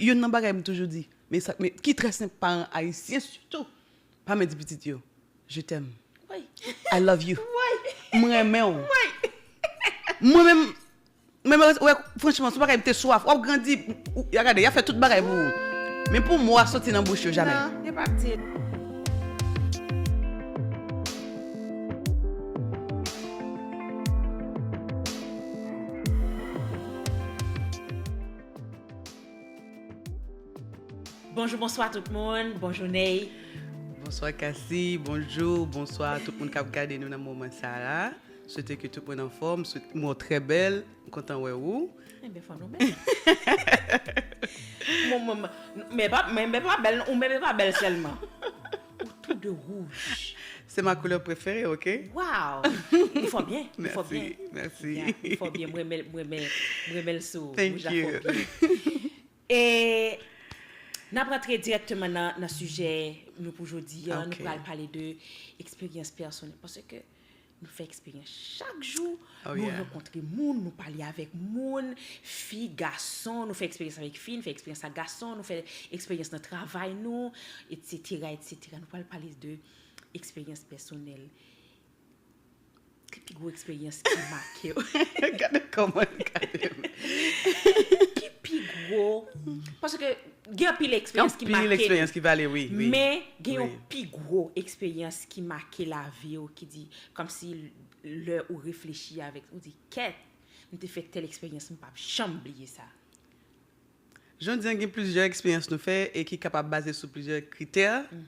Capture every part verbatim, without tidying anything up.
Youn nan bagay m toujou di, men sa, men ki trè senp, paran ayisyen sitou, pa mèt di pitit yo, "Je t'aime." Wi. "I love you." Wi. "M renmen w." Wi. Mwen menm, mwen menm, wè, franchman, se yon bagay m te swaf. W ap grandi, ou, ya gade, y ap fè tout bagay pou ou. Men pou mo a soti nan bouch yo, jamè. Non, yo p ap di. Bonjou, bonswa tout moun. Bonjou, Ney. Bonswa, Cassie. Bonjou, bonswa tout moun k ap gade nou nan moman sa la. Swete ke tout moun anfòm. Swete, mwen trè bèl. M kontan wè ou. Enben, fò nou bèl. Mwen, mwen, mwen, men pa, men, men pa bèl, non. Ou men, men pa bèl sèlman. Ou tou de wouj. C'est ma couleur préférée, ok? Wow! Ou fò byen, ou fò byen. Merci, merci. Yeah, ou fò byen, mwen renmen, mwen renmen, mwen renmen l sou ou. Thank you. Wouj la fò byen. E n ap rantre dirèkteman nan, nan sijè nou pou jodi a. Ok. Nou pral pale de eksperyans pèsonèl. Paske nou fè eksperyans chak jou. Oh, yeah. Nou rankontre moun, nou pale avèk moun, fi, gason, nou fè eksperyans avèk fi, nou fè eksperyans ak gason, nou fè eksperyans nan travay nou, et cetera, et cetera. Nou pral pale de eksperyans pèsonèl. Ki pi gwo eksperyans ki make w? Gade kòman l gade m. Ki pi gwo? Paske gen anpil eksperyans ki make nou. Gen anpil eksperyans ki vale, wi, wi. Men gen yon pi gwo eksperyans ki make lavi w, ki di, kòmsi lè ou reflechi avèk, ou di, "Kèt, m te fè tèl eksperyans, m p ap janm bliye sa." Jodi a, gen plizyè eksperyans nou fè e ki kapab baze sou plizyè kritè,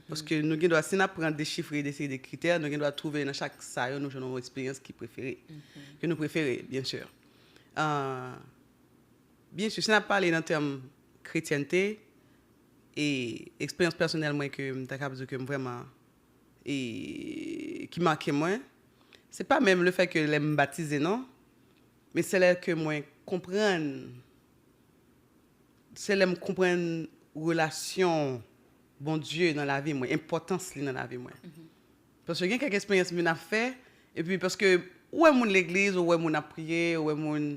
paske nou gen dwa, si n ap pran dechifre de seri de kritè, nou gen dwa twouve nan chak sa yo, nou jwenn yon eksperyans ki prefere, ke nou prefere, byen si. Ah, byen si, si n ap pale nan tèm kretyènte, e eksperyans pèsonèl mwen ke m ta kab di ke m vrèman, e ki make mwen, se pa menm lefèt ke lè m batize, non, men se lè ke mwen konprann Se lè m konprann relasyon Bondye nan lavi mwen, enpòtans li nan lavi mwen. Paske gen kèk eksperyans m vin ap fè, epi paske ou wè moun legliz, ou wè moun ap priye, ou wè moun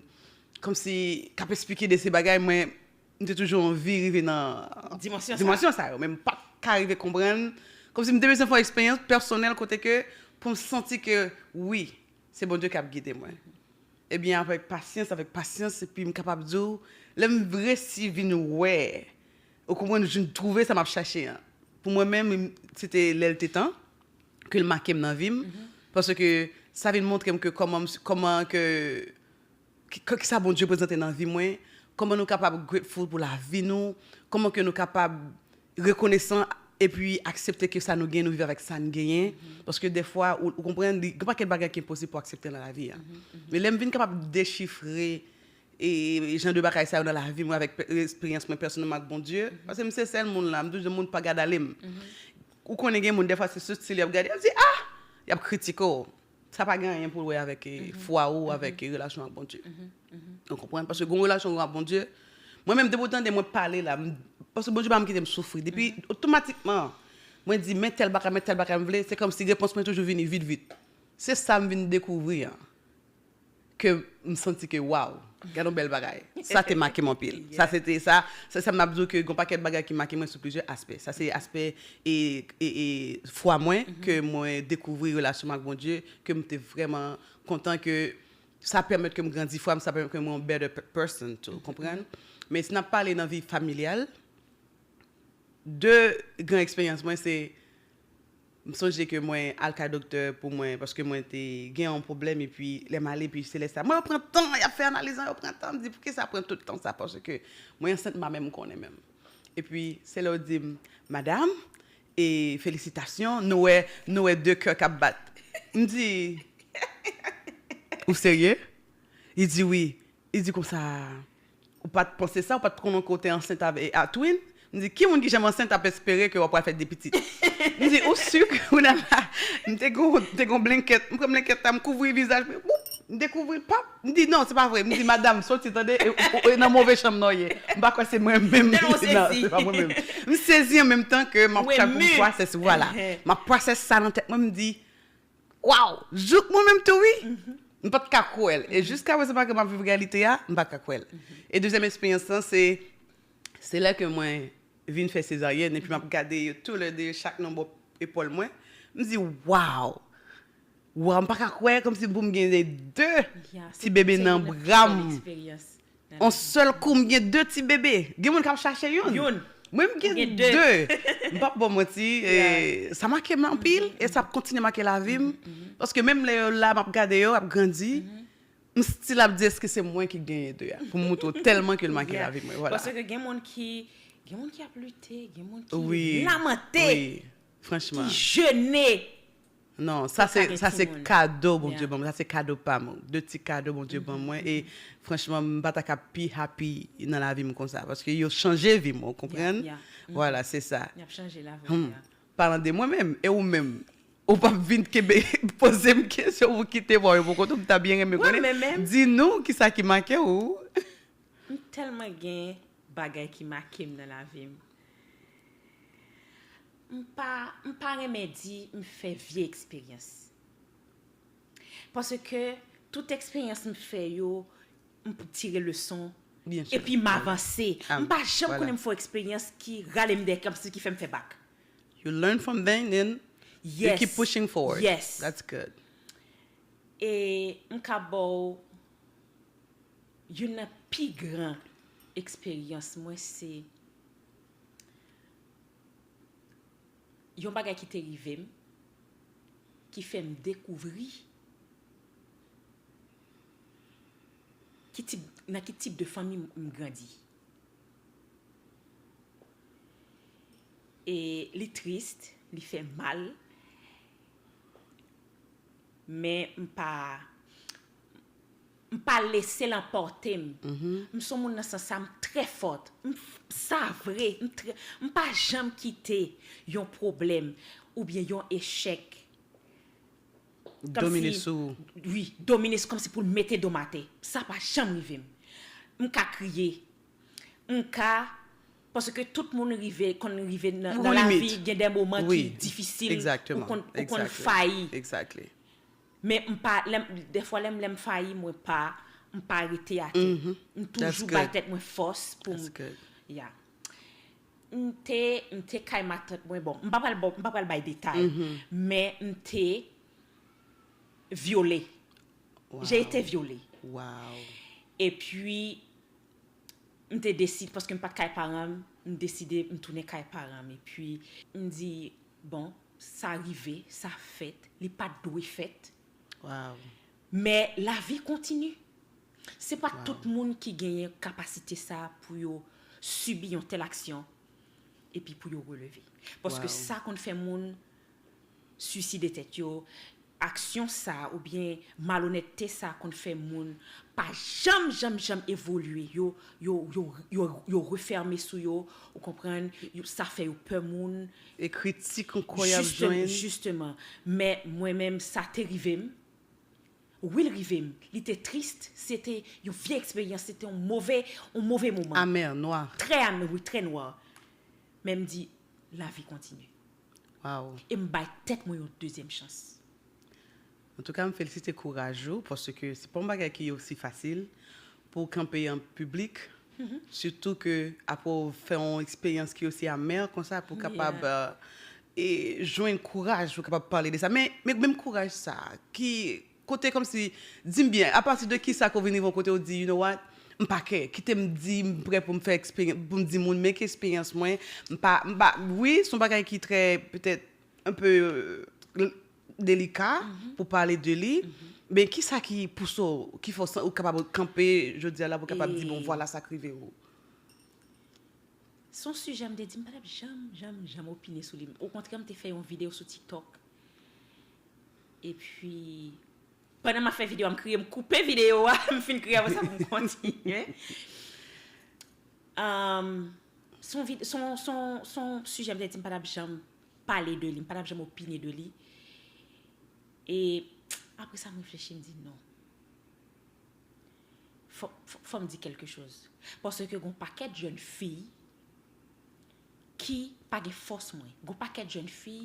kòmsi k ap esplike de se bagay, mwen, m te toujou anvi rive nan dimansyon sa yo, men m pa t ka rive konprann. Kòmsi m te bezwen fè yon eksperyans pèsonèl kote ke pou m santi ke wi, se Bondye k ap gide mwen. Ebyen, avèk pasyans, avèk pasyans, epi m kapab di w, lè m resi vin wè, ou konprann, vin twouve sa m ap chache an. Pou mwen menm, m, se te lè l te tan ke l make m nan vi m, paske sa vin montre m ke kòman m, kòman ke, ki, ki, kisa Bondye prezante nan vi mwen, kòman nou kapab grateful pou lavi nou, kòman ke nou kapab rekonesan epi aksepte ke sa nou gen, nou viv avèk sa n genyen. Paske dèfwa, ou, ou konprann, li, gen pakèt bagay ki enposib pou aksepte nan lavi a. Men lè m vin kapab dechifre e, e jan de bagay sa yo nan lavi mwen avèk pe-, eksperyans mwen pèsonèlman ak Bondye, paske m se sèl moun la, m toujou di moun pa gad ale m. Ou konnen gen moun, dèfwa, se sou stil y ap gade, y ap di, "Ah!" Y ap kritike w. Sa pa gen anyen pou l wè avèk, eh, fwa ou, avèk, eh, relasyon ak Bondye. Ou konprann? Paske gen yon relasyon ou gen ak Bondye. Mwen menm, depi w tande mwen pale la, m, paske Bondye pa janm kite m soufri. Depi otomatikman, mwen di, "Men tèl bagay, men tèl bagay m vle," se kòmsi repons mwen toujou vini vit, vit. Se sa m vin dekouvri an, ke m santi ke, waw, gade yon bèl bagay. Sa te make m anpil. Sa se te sa, se sa m ap di w ke gen yon pakèt bagay ki make mwen sou plizyè aspè. Sa se aspè e, e, e fwa mwen, ke mwen dekouvri relasyon mwen ak Bondye, ke m te vrèman kontan ke sa pèmèt ke m grandi fwa m, sa pèmèt ke mwen yon better pe-, person too, konprann? Men si n ap pale nan vi familyal, de gran eksperyans mwen se, m sonje ke mwen al kay doktè pou mwen, paske mwen te gen yon pwoblèm, epi lè m ale, epi se lè sa, mwen yo pran tan, y ap fè analiz lan, yo pran tan, m di, "Poukisa pran tout tan sa?" Paske mwen ansent, m pa menm konnen menm. Epi se lè yo di m, "Madam, e felisitasyon, nou wè, nou wè de kè k ap bat." M di, "Ou serye?" Li di, "Wi." Li di konsa, "Ou pa t panse sa, ou pa t konnen ke w te ansent avè, a twin?" M di, "Ki moun ki janm ansent ap espere ke w ap pral fè de pitit?" M di, "Ou si ke ou nan la?" M te gon, te gon blanket, m pran blanket la, m kouvri vizaj mwen, boup, m dekouvri l, pap. M di, "Non, se pa vre." M di, "Madam, soti, tande, e, e, e nan move chanm nan w ye. M pa kwè se mwen menm." Non, se pa mwen menm. M sezi an menm tan ke m ap try pou m pwosès, vwala. M ap pwosès sa nan tèt mwen, m di, "Waw, jouk mwen menm tou, wi." M pa t ka kwè l. E jiska prezan, malgre m ap viv reyalite a, m pa t ka kwè l. E dezyèm eksperyans lan, se Se lè ke mwen vin fè sezaryèn, epi m ap gade yo toulède, chak nan bò epòl mwen, m di, "Waw! Waw, m pa ka kwè kòmsi pou m gen de Yeah, ti bebe nan bra m." On sèl kou, m gen de ti bebe. Gen moun k ap chache youn. Youn. Mwen, m gen de. M p ap ba w manti, eh, sa make m anpil, e sa ap kontinye make lavi m. Paske menm lè yo la, m ap gade yo, ap grandi, m still ap di, "Èske se mwen ki genyen de a?" Pou m montre w tèlman ke l make lavi mwen. Vwala. Paske gen moun ki, gen moun ki ap lite, gen moun ki Wi. Lamante, Wi. Franchman. Ki jene. Non, sa se Gen sa se timoun. Kado Bondye Yeah. ban mwen. Sa se kado pa mwen. De ti kado Bondye ban mwen. E franchman, m pa ta ka pi happy nan lavi m konsa. Paske yo chanje vi m, ou konprann? Yeah, yeah. Vwala, se sa. Y ap chanje lavi. Hmm. Palan de mwen menm, e ou menm? Ou p ap vin kenbe poze m kesyon pou kite bò yo pou kote m ta byen renmen Wi, konnen. Men menm. Di nou kisa ki make ou. M tèlman gen bagay ki make m nan lavi m. M pa, m pa renmen di m fè vye eksperyans. Paske tout eksperyans m fè yo, m tire leson. Byen sûr. Epi m avanse. Ah, M pa janm voilà. Konnen m fè eksperyans ki rale m dèyè kòmsi ki fè m fè bak. You learn from them, then you Yes. Keep pushing forward. Yes. That's good. E m ka ba w youn nan pi gran eksperyans mwen se yon bagay ki te rive m ki fè m dekouvri ki tip, nan ki tip de fanmi m grandi. E li tris, li fè mal, men m pa m pa lese l anpòte m. M se yon moun nan sans sa, m trè fòt. M f- sa vre, m trè, m pa janm kite yon pwoblèm oubyen yon echèk Domine sou ou. Wi, domine sou kòmsi pou l mete do m atè. Sa pa janm rive m. M ka kriye. M ka paske tout moun rive konn rive nan, Ou nan gon lavi limit. Gen de moman Wi, ki difisil, exactement, ou konn ou konn exactly, fayi. Exactly. Men m pa lè m- dèfwa lè m lè m fayi mwen pa m pa rete atè. M That's toujou good. Bay tèt mwen fòs pou That's m good. Yeah. M te m te kay matant mwen, bon, m pa pral bon, m pa pral bay detay, men m te vyole. Wow. J'ai été violée. Wow. Epi m te deside, paske m pa t kay paran m, m deside m tounen kay paran m. Epi m di, bon, sa rive, sa fèt, li pa t dwe fèt. Wow. Men lavi kontini. Se pa tout moun ki genyen kapasite sa pou yo sibi yon tèl aksyon epi pou yo releve. Paske Wow. Sa konn fè moun swiside tèt yo, aksyon sa oubyen malonètte sa konn fè moun pa janm janm janm evolye. Yo yo yo yo yo refèmen sou yo, ou konprann? Yo- Sa fè yo pè moun. E kritik ankò y ap Justem- jwenn. Justeman. Men mwen menm sa te rive m. Wi, l rive m. Li te tris. Se te yon vye eksperyans. Se te yon move, yon move moman. Amè, nwa. Trè amè, wi, trè nwa. Men m di, lavi kontinye. Wow. E m bay tèt mwen yon dezyèm chans. Antouka, m felisite kouraj ou, paske se pa yon bagay ki osi fasil pou w kanpe an piblik, sitou ke apre w fè yon eksperyans ki osi amè konsa, pou w kapab euh, e jwenn kouraj pou w kapab pale de sa. Men, men menm kouraj sa, ki kote kòmsi, di m byen, apati de ki sa ke w vin rive yon kote w di, you know what, m pa kè, kite m di, m prè pou m fè eksperyans, pou m di moun, men ki eksperyans mwen, m pa, m pa, wi, se yon bagay ki trè, petèt, un peu euh, delika pou pale de li, men ki sa ki pouse w, ki fè w san- ou kapab kanpe jodi a la pou w kapab di, bon, vwala sa k rive ou? Se yon sijè m te di m pa t ap janm, janm, janm opine sou li. Okontrè, m te fè yon videyo sou TikTok. Epi, pandan m ap fè videyo a, m kriye, m koupe videyo a, m fin kriye apre sa pou m kontinye. Um, se yon vid- se yon- se yon- se yon sijè m te di m pa t ap janm pale de li, m pa t ap janm opine de li. E apre sa, m reflechi, m di non. Fò, fò, fò m di kèlke choz. Paske gon pakèt jèn fi ki pa gen fòs mwen. Gon pakèt jèn fi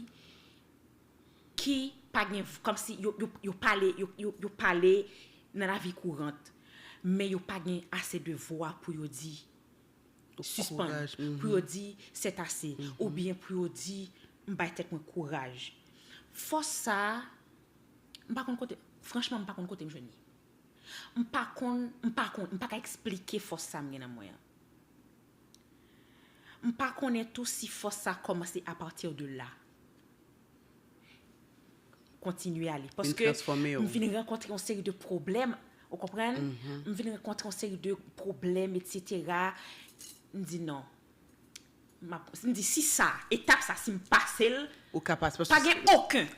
ki pa gen, kòmsi yo, yo, yo pale, yo, yo, yo pale nan lavi kourant, men yo pa gen ase de vwa pou yo di, sispann, pou yo di c'est assez, oubyen pou yo di m bay tèt mwen kouraj. Fòs sa a, m pa konn kote, franchman, m pa konn kote m jwenn li. M pa konn, m pa konn, m pa ka eksplike fòs sa m gen nan mwen an. M pa konnen tou si fòs sa kòmanse à partir de là. Kontinye ale. Paske m vin rankontre yon seri de pwoblèm, ou konprann? M vin rankontre yon seri de pwoblèm, etsetera. M di non. M ap, m di si sa, etap sa, si m pase l, ou ka pase, pa gen okenn.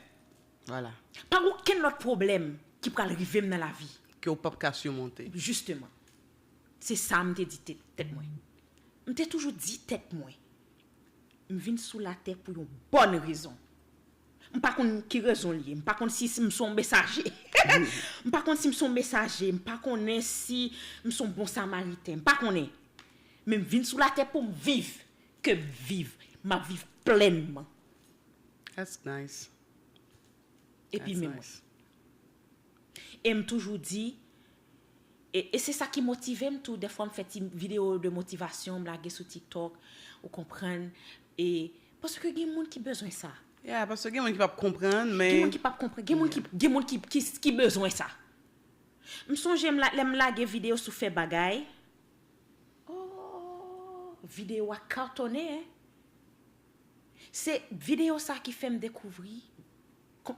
Vwala. Pa gen okenn lòt pwoblèm ki pral rive m nan lavi. Ke w p ap ka simonte. Jisteman. Se sa m te di tèt, tèt mwen. M te toujou di tèt mwen, m vin sou latè pou yon bòn rezon. M pa konn ki rezon li ye. M pa konn si, si m se yon mesaje. M pa konn si m se yon mesaje. M pa konnen si m se yon bon samariten. M pa konnen. Men m vin sou latè pou m viv. Ke m viv. M ap viv plènman. That's nice. Epi men mwen. E m toujou di, e, e se sa ki motive m tou. Dèfwa m fè ti videyo de motivasyon, m lage sou TikTok, ou konprann. E, paske gen moun ki bezwen sa. Yeah, paske gen moun ki p ap konprann, men. Gen moun ki p ap konprann, gen moun ki, gen moun ki, ki, ki bezwen sa. M sonje m la, lè m lage videyo sou fè bagay. Oh, videyo a katone, en. Se videyo sa ki fè m dekouvri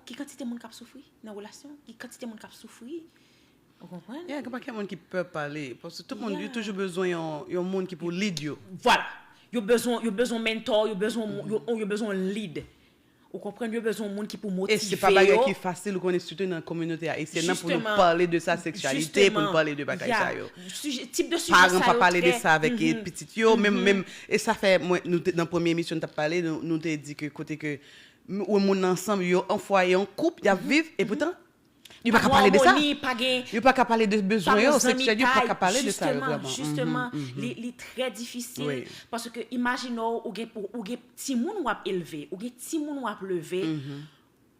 ki kantite moun k ap soufri nan relasyon, ki kantite moun k ap soufri. Ou konprann? Yeah, gen pakèt moun ki pè pale. Paske tout moun, yo toujou bezwen yon, yon moun ki pou lead yo. Vwala. Yo bezwen, yo bezwen mentor, yo bezwen, yo, yo bezwen lead. Ou konprann? Yo bezwen moun ki pou motive yo. E se pa bagay ki fasil, ou konnen, sitou nan kominote ayisyèn nan, pou nou pale de sa, seksyalite, pou nou pale de bagay sa yo. Paran pa pale de sa avèk pitit yo, menm, menm, e sa fè, mwen, nou te, nan premye emisyon, nou t ap pale, nou, nou te di ke kote ke, m-, ou moun ansanm, yo an fwaye, an koup, y ap viv, e poutan, yo pa ka pale de sa. Yo pa ka pale de bezwen yo seksyèl, yo pa ka pale de sa yo vrèman. Jisteman, li, li trè difisil, paske imajine w, ou gen, ou gen timoun w ap elve, ou gen timoun w ap leve,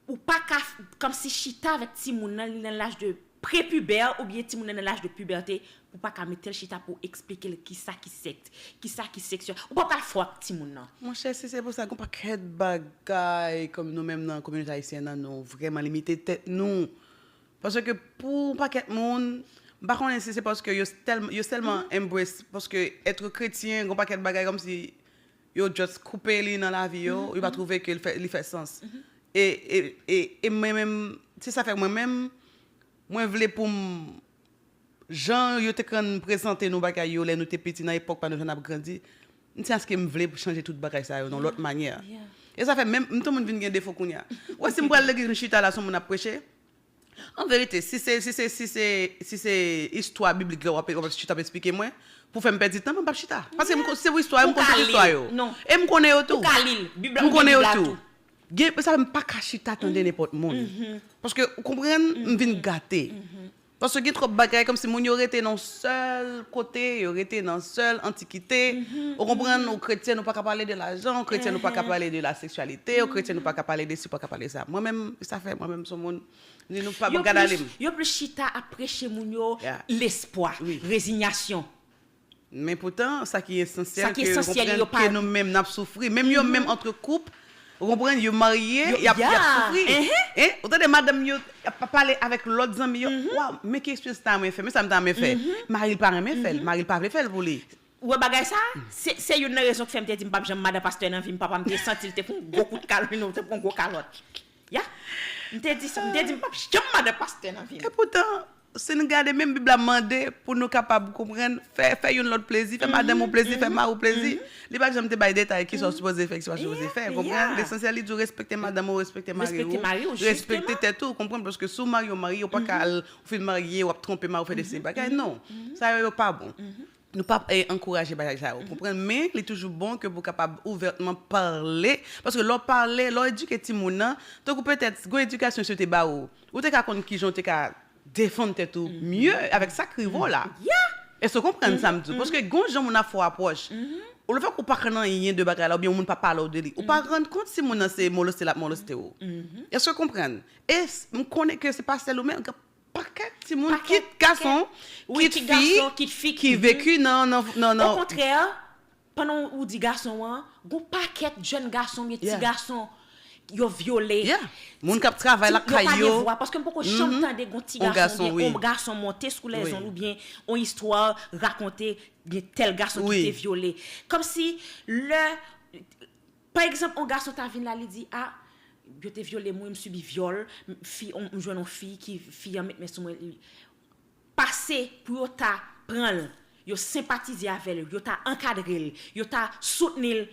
ou pa ka f-, kòmsi chita avèk timoun nan, li nan laj de prepibè oubyen timoun nan nan laj de pibète, ou pa ka mete l chita pou eksplike l kisa ki sèks, kisa ki seksyèl. Ou pa pral fò ak timoun nan. Monchè, si se pou sa, gon pakèt bagay kòm nou menm nan kominote ayisyèn nan, nou vrèman limite tèt nou. Paske pou yon pakèt moun, m pa konnen si se paske yo tèl-, yo sèlman embrace, paske être chrétien, gon pakèt bagay kòmsi yo just koupe li nan lavi yo, yo pa twouve ke li fè, li fè sans. E, e, e, e mwen menm, se sa fè mwen menm, mwen vle pou m, jan yo te konn prezante nou bagay yo lè nou te piti nan epòk pa nou, jan n ap grandi, m se aske m vle chanje tout bagay sa yo nan lòt manyè. E sa fè menm, m tou moun vin gen defo kounye a. Ou wè, si m pral legliz, m chita la, se yon moun ap preche. An verite, si se, si se, si se, si se istwa biblik la w ap, w ap chita ap eksplike mwen, pou fè m pèdi tan, mwen p ap chita. Paske m ko-, se istwa yo, m konn tout istwa yo. E m konnen yo tou. M konnen yo tou. Gen, sa fè m pa ka chita tande nenpòt moun. Paske, ou konprann, m vin gate. Paske gen twòp bagay, kòmsi moun yo rete nan sèl kote, yo rete nan sèl antikite. Ou konprann, ou kretyèn, ou pa ka pale de lajan, ou kretyèn, ou pa ka pale de la seksyalite, ou kretyèn, ou pa ka pale de si, ou pa ka pale sa. Mwen menm, sa fè, mwen menm, se yon moun, Ni nou pa gad ale m. Yo plis chita ap preche moun yo lespwa, rezinyasyon. Men poutan, sa ki esansyèl, ke yo konprann ke nou menm n ap soufri. Menm yo menm antre koup, ou konprann, yo marye, y ap, y ap soufri. Hein? Ou tande madanm yo, y ap pale avèk lòt zanmi yo. Waw, men ki eksperyans ta renmen fè, men sa m ta renmen fè. Mari l pa renmen fè l, mari l pa vle fè l pou li. Ou wè bagay sa? Se, se youn nan rezon ki fè m te di m p ap janm madan pastè nan vi m. Papa m te santi l te pran yon gwo kout kalòt, te pran yon gwo kalòt. Ya. M te di sa, m te di m p ap janm madan pastè nan vi m. Epoutan, si n gade, menm Bib la mande pou nou kapab konprann, fè, fè youn lòt plezi, fè madanm ou plezi, fè mari w plezi. Li pa janm te bay detay kisa w sipoze fè, kisa w pa sipoze fè, konprann? Lesansyèl, li di w respekte madanm ou, respekte mari w, respekte tèt ou, konprann? Paske si w marye, w marye, w pa ka al, ou fin marye, w ap twonpe mari w, fè de seri bagay. Non. Sa yo, yo pa bon. Nou p ap, eh, ankouraje bagay sa yo, konprann? Men, li toujou bon ke pou kapab ouvètman pale, paske lè w pale, lè w edike timoun nan, tankou petèt, gon edikasyon si yo te ba ou, ou te ka konn kijan w te ka defann tèt ou mye avèk sa k rive w la. Èske w konprann sa m di w? Paske gon jan moun ap fè w apwòch, ou lè fèk ou pa konn anyen de bagay la, oubyen yon moun pa pale w de li, ou pa rann kont si moun nan se moleste l ap moleste w. Èske w konprann? E s-, m konnen ke se pa sèl ou menm, pakèt timoun, kit gason, kit fi, ki veki nan, nan, nan, nan. Okontrè, pandan ou di gason an, gon pakèt jèn gason, byen ti gason, yo vyole. Moun k ap travay lakay yo. Paske m poko janm tande gon ti gason, byen yon gason monte sou lèzonn oubyen yon istwa rakonte byen tèl gason ki te vyole. Kòmsi lè, pa egzanp, yon gason ta vin la, li di, a, yo te vyole m, wi, m sibi vyòl, fi, m jwenn yon fi, ki fi an met men sou mwen, pase pou yo ta pran l, yo senpatize avè l, yo ta ankadre l, yo ta soutni l,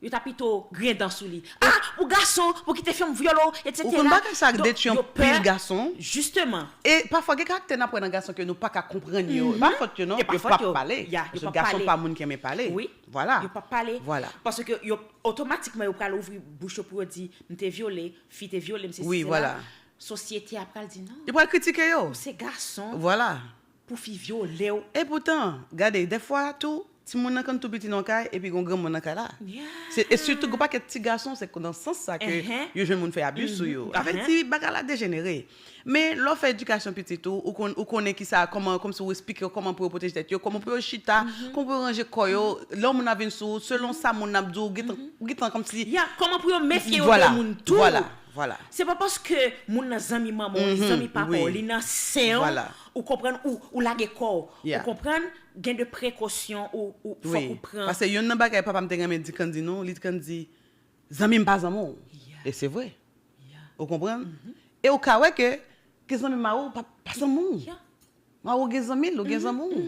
yo ta pito griyen dan sou li. A, ou gason, pou kite fi an vyole w, etsetera. Ou konn bagay sa detwi anpil gason. Jisteman. E pafwa gen karaktè n ap wè nan gason ke nou pa ka konprann yo. E pa fòt yo non, yo p ap pale. Paske gason pa moun ki renmen pale. Vwala. Yo p ap pale. Vwala. Paske yo otomatikman yo pral ouvri bouch yo pou yo di, m te vyole, fi te vyole m, sesi sela. Sosyete a pral di non. Li pral kritike yo. Ou se gason. Vwala. Pou fi vyole w. Epoutan, gade, dèfwa tou, timoun nan konn tou piti nan kay epi gon granmoun nan kay la. Se, e sitou gon pakèt ti gason, se nan sans sa ke yo jwenn moun fè abi sou yo. Sa vle di bagay la dejenere. Men lè w fè edikasyon pitit ou, ou konn, ou konnen kisa, kòman, kòmsi ou esplike yo kòman pou yo pwoteje tèt yo, kòman pou yo chita, kòman pou yo ranje kò yo, lè yon moun ap vin sou ou, selon sa moun nan ap di w, ou gentan, ou gentan kòmsi. Ya, kòman pou yo mefye yo de moun tou. Vwala, vwala. Se pa paske moun nan zanmi manman w, li zanmi papa w, li nan sen w, ou konprann, ou, ou lage kò w. Ou konprann, gen de prekosyon ou, ou fòk ou pran. Paske youn nan bagay papa m te renmen di Kandi non, li te konn di, zanmi m pa zanmi w. E se vre. Ou konprann? E ou ka wè ke, ke zanmi mari w pa, pa zanmi w. Mari w gen zanmi l, ou gen zanmi w.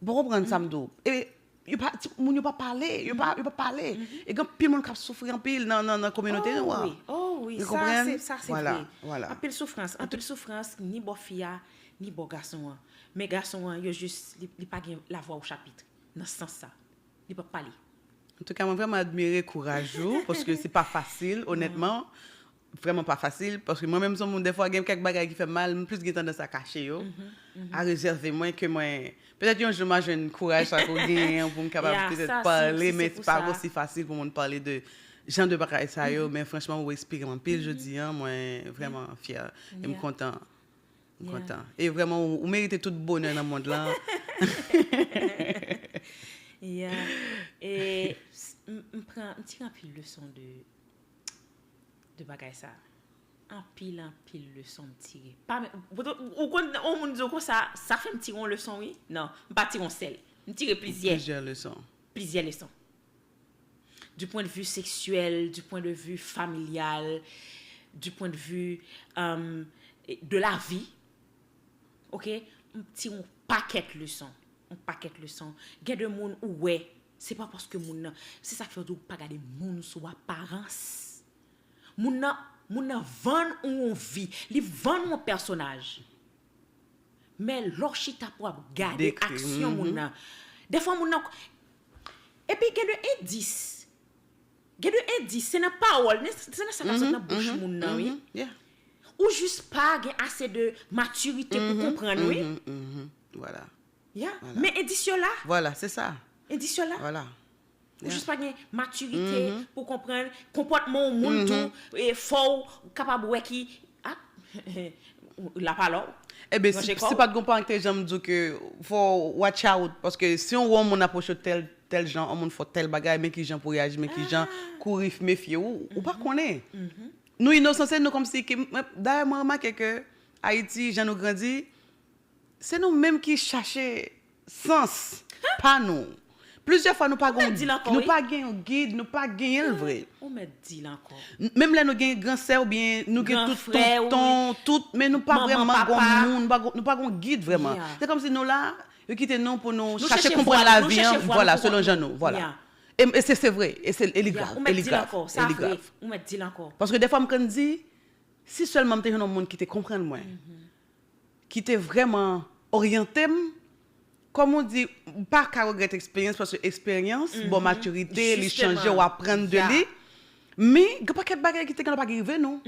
Ou pa konprann sa m di w. E yo pa, ti, moun yo pa pale, yo pa, yo pa pale. E gen anpil moun k ap soufri anpil nan, nan, nan kominote nou an. Oh wi, oh wi, sa se, sa se vre. Anpil soufrans, anpil soufrans, ni bò fi a, ni bò gason an. Men gason an, yo jis, li, li pa gen lavwa o chapit nan sans sa. Li p ap pale. Antouka, mwen vrèman admire kouraj ou, paske se pa fasil, onètman. Vrèman pa fasil, paske mwen menm se yon moun, dèfwa, gen kèk bagay ki fè m mal, m plis gen tandans a kache yo, a rezève mwen, ke mwen, petèt yon jou m a jwenn kouraj sa ke w genyen an pou m kapab petèt pale, men se pa osi fasil pou moun pale de jan de bagay sa yo, men franchman, ou enspire m anpil jodi a, mwen vrèman fyè, e m kontan. M kontan. E vrèman, ou, ou merite tout bonè nan mond lan. Yeah. E s- m m pran, m tire anpil leson de, de bagay sa. Anpil, anpil leson m tire. Pa men, ou konn, yon moun di w konsa, sa fè m tire yon leson, wi. Non, m pa tire yon sèl. M tire plizyè. Plizyè leson. Plizyè leson. Du point de vue sexuel, du point de vue familial, du point de vue euh, de la vie. Ok? M tire yon pakèt leson. Yon pakèt leson. Gen de moun ou wè, se pa paske moun nan, se sa k fè yo di w pa gade moun sou aparans. Moun nan, moun nan vann ou yon vi, li vann ou yon pèsonaj. Men lè w chita pou w ap gade aksyon moun nan, dèfwa moun nan, epi gen de endis, gen de endis, se nan pawòl, se nan sa k ap sot nan bouch moun nan, wi. Ou jis pa gen ase de matirite pou konprann, wi. Vwala. Ya, men endis yo la. Vwala, se sa. Endis yo la. Vwala. Ou jis pa gen matirite pou konprann konpòtman yon moun tou, e fò w kapab wè ki, a, l ap alò w. Ebyen, si, si pa t gon paran ki te janm di w ke fò w watch out, paske si w wè yon moun apwoche w tèl, tèl jan, yon moun fè w tèl bagay, men kijan pou w reyaji, men kijan kouri, mefye w, ou pa konnen. Nou inosan, se nou kòmsi ke, dayè mwen remake ke Ayiti, jan nou grandi, se nou menm ki chache sans pa nou. Plizyè fwa nou pa gon, nou pa gen yon gid, nou pa genyen l vre. Ou mèt di l ankò. Menm lè nou gen gran sè oubyen nou gen tout tonton, tout, men nou pa vrèman gon moun, nou pa gon, nou pa gon gid vrèman. Se kòmsi nou la, yo kite nou pou nou chache konprann lavi an, vwala, selon jan nou, vwala. E, e se, se vre, e se, e li grav, e li grav, e li grav. Ou mèt di l ankò, sa vre, ou mèt di l ankò. Paske dèfwa m konn di, si sèlman m te jwenn yon moun ki te konprann mwen, ki te vrèman oryante m, kòm ou di, m pa ka regrèt eksperyans, paske eksperyans ba w matirite, li chanje, w aprann de li. Men, gen pakèt bagay ki te genlè pa rive nou.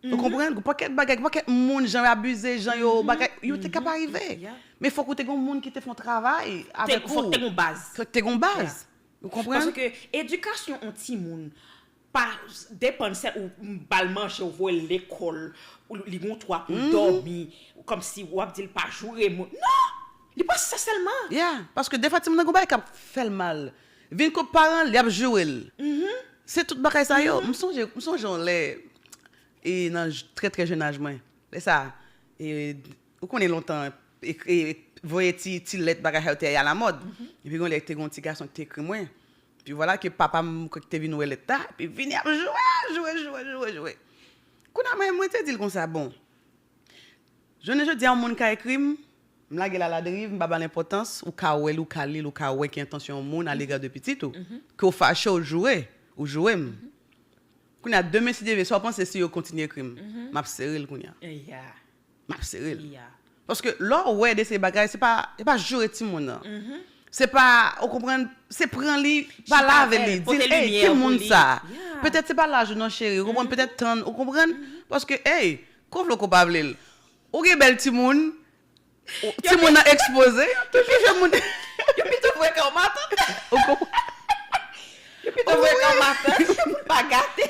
Ou konprann? Gen pakèt bagay, gen pakèt moun, jan yo abize, jan yo bagay, yo te ka pa rive. Men fòk ou te gen yon moun ki te fè yon travay avèk ou. Fòk te gen yon baz. Fòk te gen yon baz. Ou konprann? Paske edikasyon yon timoun, pa depann sèl ou ba l manje, ou voye l lekòl, ou li gen yon twa pou l dòmi, kòmsi w ap di l pa joure moun. Non! Li pa sa sèlman. Yeah, paske defwa timoun nan gon bagay k ap fè l mal. Vin kot paran l, y ap joure l. Se tout bagay sa yo. M sonje, m sonje yon lè, e nan j- trè, trè jèn aj mwen. Lè sa, e, ou konnen lontan, e, e, voye ti, ti lèt bagay sa yo te alamòd. Epi yon lè te gen yon ti gason ki te ekri mwen. Epi vwala ke papa m ki te vin wè lèt la, epi vini ap joure, joure, joure, joure, joure. Kounye a mwen, mwen te di l konsa, bon, jounen jodi a, yon moun ka ekri m, m lage l aladriv, m pa ba l enpòtans, ou ka wè l, ou ka li l, ou ka wè ki entansyon yon moun alega de pitit ou, ke w fache, ou joure, ou joure m. Kounye a, demen, si Dye vle, sa w panse si yo kontinye ekri m? M ap sere l kounye a. M ap sere l. Paske lè w wè de se bagay, se pa, se pa joure timoun nan. Se pa, ou konprann, se pran li, pale avè li, di l, ey, ki moun sa? Petèt se pa laj ou non, cheri, ou konprann, petèt tann, ou konprann? Paske, ey, konflo ko pa vle l. Ou gen bèl timoun, ou- timoun nan ekspoze, toujou jwenn moun. Yo pito frekan w matant. Ou konprann? Yo pito frekan w matant pou l pa gate.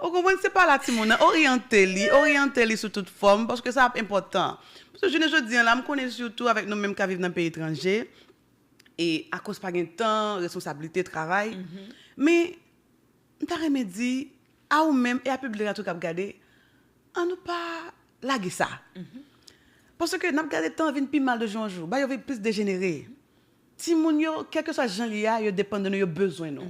Ou konprann, se pa la timoun nan, oryante li, oryante li sou tout fòm, paske sa ap enpòtan. Paske jounen jodi an la, m konnen sitou avèk nou menm k ap viv nan peyi etranje, e akoz pa gen tan, responsablite, travay, men m ta renmen di, a ou menm e a piblik la tou k ap gade, ann nou pa lage sa. Paske n ap gade tan vin pi mal de jou an jou, bagay yo vin plis dejenere. Timoun yo, kèlkeswa jan l ye a, yo depann de nou, yo bezwen nou.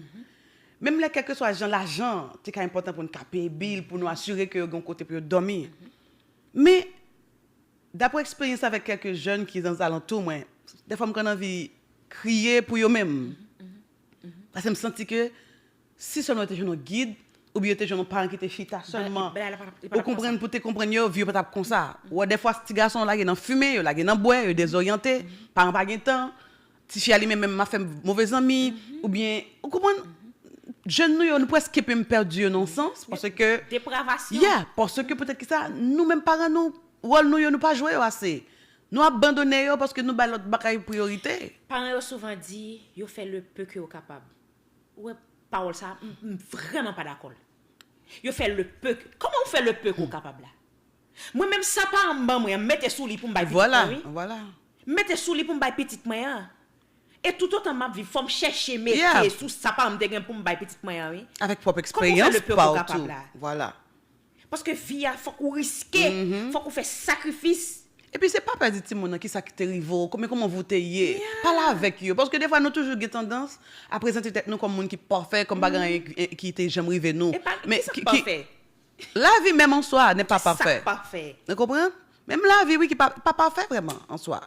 Menm lè kèlkeswa jan lajan te ka enpòtan pou n ka peye bil, pou nou asire ke yo gen yon kote pou yo dòmi. Men, dapre eksperyans avèk kèlke jèn ki nan zalantou mwen, dèfwa m konn anvi kriye pou yo menm. Paske m santi ke si sèlman yo te jwenn yon gid, oubyen yo te jwenn yon paran ki te chita sèlman, ou konprann, pou te konprann yo, vi yo pa t ap konsa. Ou wè, dèfwa, ti gason yo lage nan fimen, yo lage nan bwè, yo dezoryante, paran pa gen tan, tifi a li menm, menm, ap fè move zanmi, oubyen, ou konprann, jèn nou yo, nou prèske menm pèdi yo nan yon sans, paske, yeah, paske poutèt ki sa, nou menm paran nou, wòl nou yo, nou pa jwe yo ase. Nou abandone yo paske nou bay lòt bagay priyorite. Paran yo souvan di, yo fè le peu que yo kapab. Ou wè pawòl sa, m, m vrèman pa dakò l. Yo fè le peu que, kòman ou fè le peu que w kapab la? Mwen menm sa paran m ban mwen an, m mete sou li pou m bay pitit mwen, wi. M mete sou li pou m bay pitit mwen an. E toutotan m ap viv, fò m chèche mete sou sa paran m te gen pou m bay pitit mwen an, wi. Avèk pwòp eksperyans pa w tou. Paske vi a, fòk ou riske, fòk ou fè sakrifis. Epi se pa pèdi timoun nan, kisa ki te rive w, men kòman vi w te ye. Pale avèk yo. Paske defwa nou toujou gen tandans a prezante tèt nou kòm moun ki pafè, kòm pa gen anyen ki, ki te janm rive nou. Men ki, ki, lavi menm an swa n'est pas parfait. Ou konprann? Menm lavi, wi, ki pa, pa pafè vrèman an swa.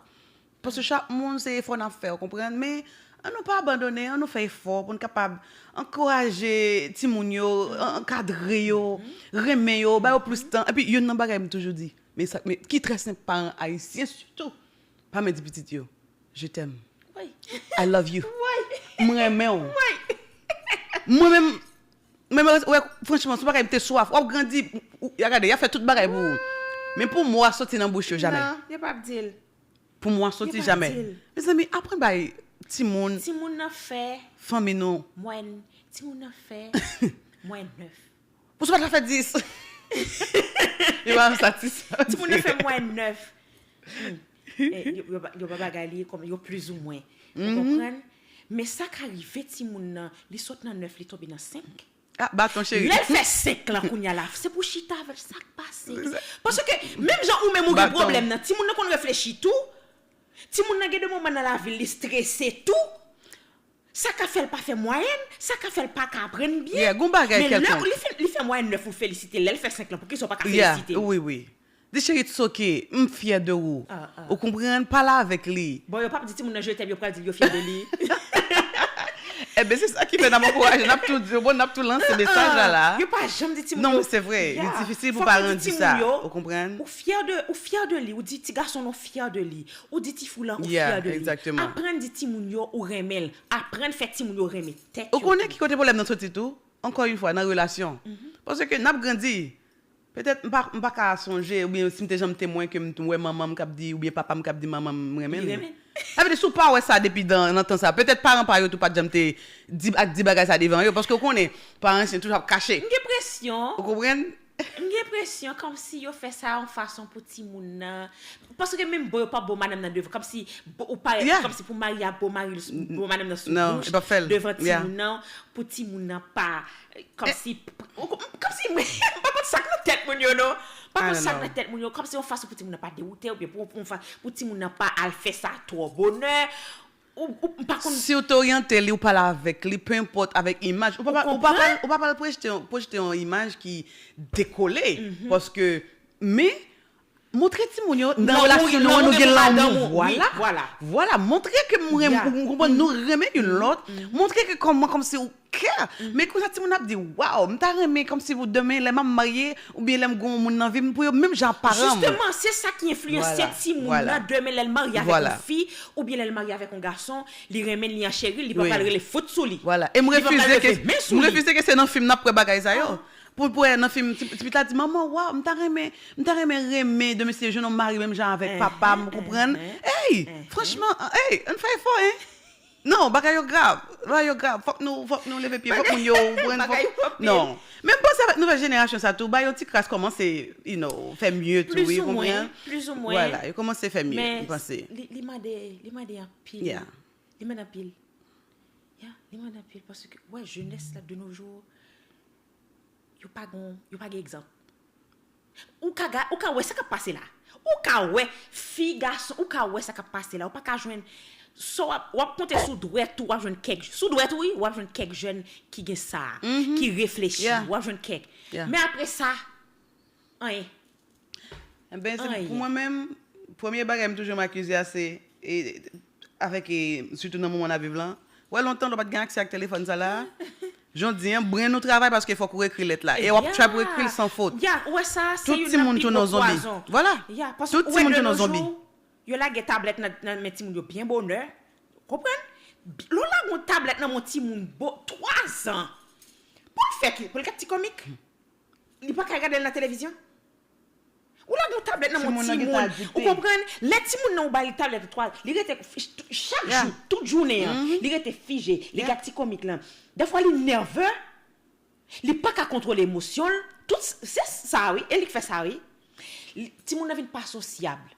Paske chak moun se efò n ap fè, ou konprann? Men ann nou pa abandone, ann nou fè efò pou n kapab ankouraje timoun yo, an- ankadre yo, renmen yo, ba yo plis tan. Epi youn nan bagay m toujou di, men sa, men ki trè senp, paran ayisyen sitou, pa men di pitit yo, "Je t'aime." I love you. M renmen w. Mwen menm, mwen menm, wè, franchman, se yon bagay m te swaf. W ap grandi, ou- ou- ya gade, y ap fè tout bagay pou ou. Men pou mo a soti nan bouch yo, jamè. Non, yo p ap di l. Pou mo a soti, jamè. Mezanmi, aprann bay timoun, timoun nan fè fanmi nou. Mwayèn, timoun nan fè mwayèn nèf. Pou sou pa ta fè dis. Yo pa satisfè. Timoun nan fè mwayèn nèf. Hmm. Eh, yo, yo, pa- yo pa bagay li kòm yo plizoumwen. Ou konprann? Men sa ka rive timoun nan, li sot nan nèf, li tonbe nan senk. Ah, baton, cheri. Lè l fè senk lan kounye a la, se pou chita avè l, sa k pase. Paske, menm jan ou menm ou gen pwoblèm nan, timoun nan konn reflechi tou. Timoun nan gen de moman nan lavi l, li strese tou. Sa ka fè l pa fè mwayèn, sa ka fè l pa ka aprann byen. Yeah, gon bagay kèlkonk. Men lè li fè, li fè mwayèn nèf, ou felisite l. Lè l fè senk lan, poukisa w pa ka felisite l? Yeah, wi, wi. Di, "Cheri, it's ok, m fyè de ou." Ou konprann? Pale avèk li. Bon, yo p ap di timoun nan "je t'aime", yo pral di l yo fyè de li. Enben, se sa ki fè n ap ankouraje, n ap tou di yo, bon, n ap tou lanse mesaj la, la. Yo pa janm di timoun yo. Non, men se vre, li difisil pou paran di sa. Ou konprann? Ou fyè de, ou fyè de li, ou di ti gason nan ou fyè de li, ou di ti fi w lan ou fyè de li. Aprann di timoun yo ou renmen l, aprann fè timoun yo renmen tèt yo tou. Ou konnen ki kote pwoblèm nan soti tou? Ankò yon fwa, nan relasyon. Paske n ap grandi. Petèt, m pa, m pa ka sonje, oubyen si m te janm temwen ke m t- wè manman m k ap di, oubyen papa m k ap di manman m, "M renmen l." Sa vle di, si w pa wè sa depi dan, nan tan sa, petèt paran pa yo tou pa t janm te di, ak di bagay sa devan yo, paske w konnen, paran ansyen toujou ap kache. M gen presyon. Ou konprann? M gen enpresyon kòmsi yo fè sa yon fason pou timoun nan. Paske menm bo yo pa bo madanm nan devan. Kòmsi bo, ou pa, yeah, kòmsi pou mari a bo mari, bo madanm nan sou bouch devan timoun nan, pou timoun nan pa, kòmsi, kòmsi, m pa konn sa k nan tèt moun yo, non. M pa konn sa k nan tèt moun yo. Kòmsi yon fason pou timoun nan pa dewoute, oubyen pou, pou, pou timoun nan pa al fè sa twò bonè. Ou, ou, m pa konn. Si w te oryante li, ou pale avèk li, peu importe, avèk imaj, ou pa, ou pa pral, ou pa pral pwojte yon, pwojte yon imaj ki dekole, paske, men, montre timoun yo, nan relasyon nou an, nou gen lanmou. Vwala. Vwala. Montre ke m renmen, ou konprann, nou renmen youn lòt. Montre ke kòman, kòmsi ou kè. Men konsa timoun ap di, waw, m ta renmen kòmsi pou demen, lè m ap marye, oubyen lè m gen yon moun nan vi m, pou yo menm jan ak paran m. Jisteman, se sa ki enfliyanse timoun nan demen, lè l marye avèk yon fi, oubyen lè l marye avèk yon gason, li renmen l, li an cheri l, li pa pral rele fout sou li. Vwala. E m refize ke, m refize ke se nan fim n ap wè bagay sa yo. Pou, pou wè nan fim, ti, ti pitit la di, manman, waw, m ta renmen, m ta renmen renmen de mesye jwenn yon mari menm jan avèk papa m, ou konprann? Ey, franchman, ey, ann fè efò, en. Non, bagay yo grav, bagay yo grav. Fòk nou, fòk nou leve pye, fòk moun yo, ou konprann, fòk, non. Men m panse avèk nouvèl jenerasyon sa tou, ba yo ti kras kòmanse, you know, fè mye tou, wi, ou konprann? Plis ou mwen, plis ou mwen. Vwala, yo kòmanse fè mye, m panse. Men li, li mande, li mande anpil. Yeah. Li mande anpil. Ya, li mande anpil paske, wè, jenès la de nos jours, yo pa gon, yo pa gen egzanp. Ou ka ga-, ou ka wè sa k ap pase la. Ou ka wè fi, gason, ou ka wè sa k ap pase la. Ou pa ka jwenn, so w ap, w ap konte sou dwèt ou, w ap jwenn kèk, sou dwèt ou, wi, w ap jwenn kèk jèn ki gen sa, ki reflechi, w ap jwenn kèk. Men apre sa, anyen. Enben, se pou mwen menm, premye bagay m toujou renmen akize a se, e, avèk, e, sitou nan moman n ap viv lan. Wè, lontan, lè w pa t gen aksè ak telefòn sa la, jodi an, brenn ou travay paske fòk ou ekri lèt la. E w ap try pou ekri l san fot. Ya, ou wè sa, se youn nan pi gwo pwazon. Vwala. Ya, paske ou wè de nos jours, yo lage tablèt nan, nan men timoun yo byen bonè. Konprann? Lè w lage yon tablèt nan men yon timoun bo-, twa zan, pou l fè ki, pou l gad ti komik? Li pa ka gade l nan televizyon? Ou lage yon tablèt nan men yon timoun, ou konprann? Lè timoun nan ou ba li tablèt ou twa, li rete fi-, chak jou, tout jounen an, li rete fije, li gad ti komik lan. Dèfwa li nève, li pa ka kontwole emosyon l, tout s-, se sa wi, e li k fè sa wi. Li, timoun nan vin pa sosyab.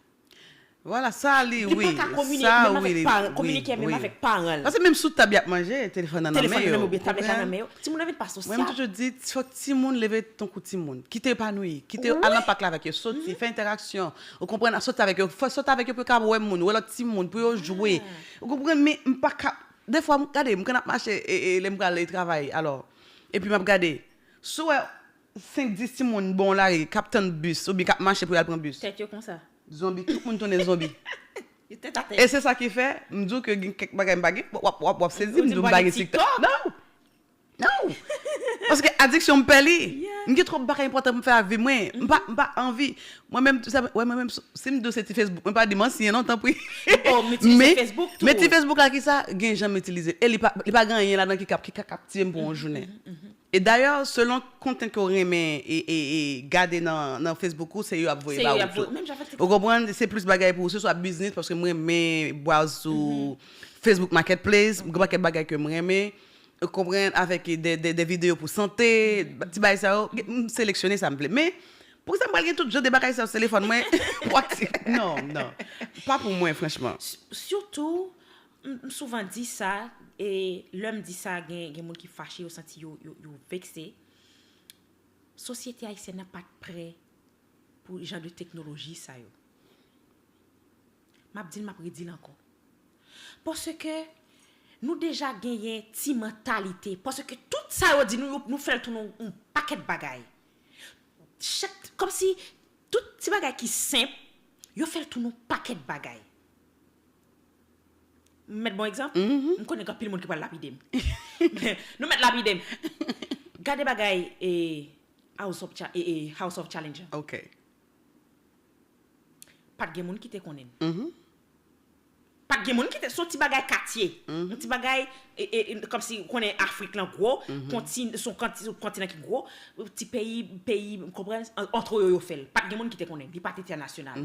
Vwala, sa li, wi, sa wi, li, wi, wi. Li pa ka kominike menm avèk paran, kominike menm avèk paran l. Paske menm sou tab y ap manje, telefòn nan nan men yo, oubyen tablèt la nan men yo. Timoun nan vin pa sosyab. Mwen, m toujou di, fòk timoun leve tankou timoun. Kite yo epanouyi, kite yo al nan pak la avèk yo, soti, fè entèraksyon. Ou konprann, soti avèk yo, fò soti avèk yo pou yo ka wè moun, wè lòt timoun, pou yo jwe. Ou konprann, men m pa ka, dèfwa, m, gade, m konn ap mache, e, e, lè m prale travay, alò, epi m ap gade. Si w wè senk, dis timoun bò yon lari k ap tann bis oubyen k ap mache pou y al pran bis. Tèt yo konsa. Zonbi, tout moun tounen zonbi. Yo tèt atè. E se sa ki fè, m di w ke gen kèk bagay m pa gen, w ap, w ap, w ap sezi, m di w m pa gen TikTok. Non! Non! Paske adiksyon m pè li. M gen twòp bagay enpòtan pou m fè ak vi mwen. M pa, m pa anvi. Mwen menm, sa, wè, mwen menm, si m di w se ti Facebook, mwen pa di m ansyen non, tanpri. Men, men ti Facebook la ki sa, gen jan m itilize l. E li pa, li pa gen anyen ladan ki ka, ki ka kaptive m pou yon jounen. E dayè, selon konten ke w renmen e, e, e gade nan, nan Facebook ou, se yo ap voye ba ou tou. Ou konprann? Se plis bagay pou ou, se swa biznis, paske m renmen browse sou Facebook Marketplace, gen pakèt bagay ke m renmen. Ou konprann? Avèk de, de, de videyo pou sante, ti bagay sa yo, m seleksyone sa m vle. Men, poukisa m pral gen tout jan de bagay sa yo sou telefòn mwen pou akti-, non, non. Pa pou mwen, franchman. S-, sitou, M, m souvan di sa, e lè m di sa, gen, gen moun ki fache, yo santi yo, yo, yo vekse. Sosyete ayisyèn nan pa t prè pou jan de teknoloji sa yo. M ap di l, m ap redi l ankò. Paske nou deja genyen ti mantalite, paske tout sa yo di nou, yo, nou fè l tounen yon, yon pakèt bagay. Chak, kòmsi tout ti bagay ki senp, yo fè l tounen yon pakèt bagay. M mèt bon egzanp? M konnen gen anpil moun ki pral lapide m. Nou mèt lapide m. Gade bagay, e, House of Cha-, e, e, House of Challenger. Ok. Pa t gen moun ki te konnen l. Pa t gen moun ki te, se yon ti bagay katye. Yon ti bagay, e, e, e, kòmsi ou konnen Afrik lan gwo, konti-, se yon konti-, se yon kontinan ki gwo, ti peyi, peyi, konprann, an-, antre yo, yo fè l. Pa t gen moun ki te konnen l. Li pa t entènasyonal.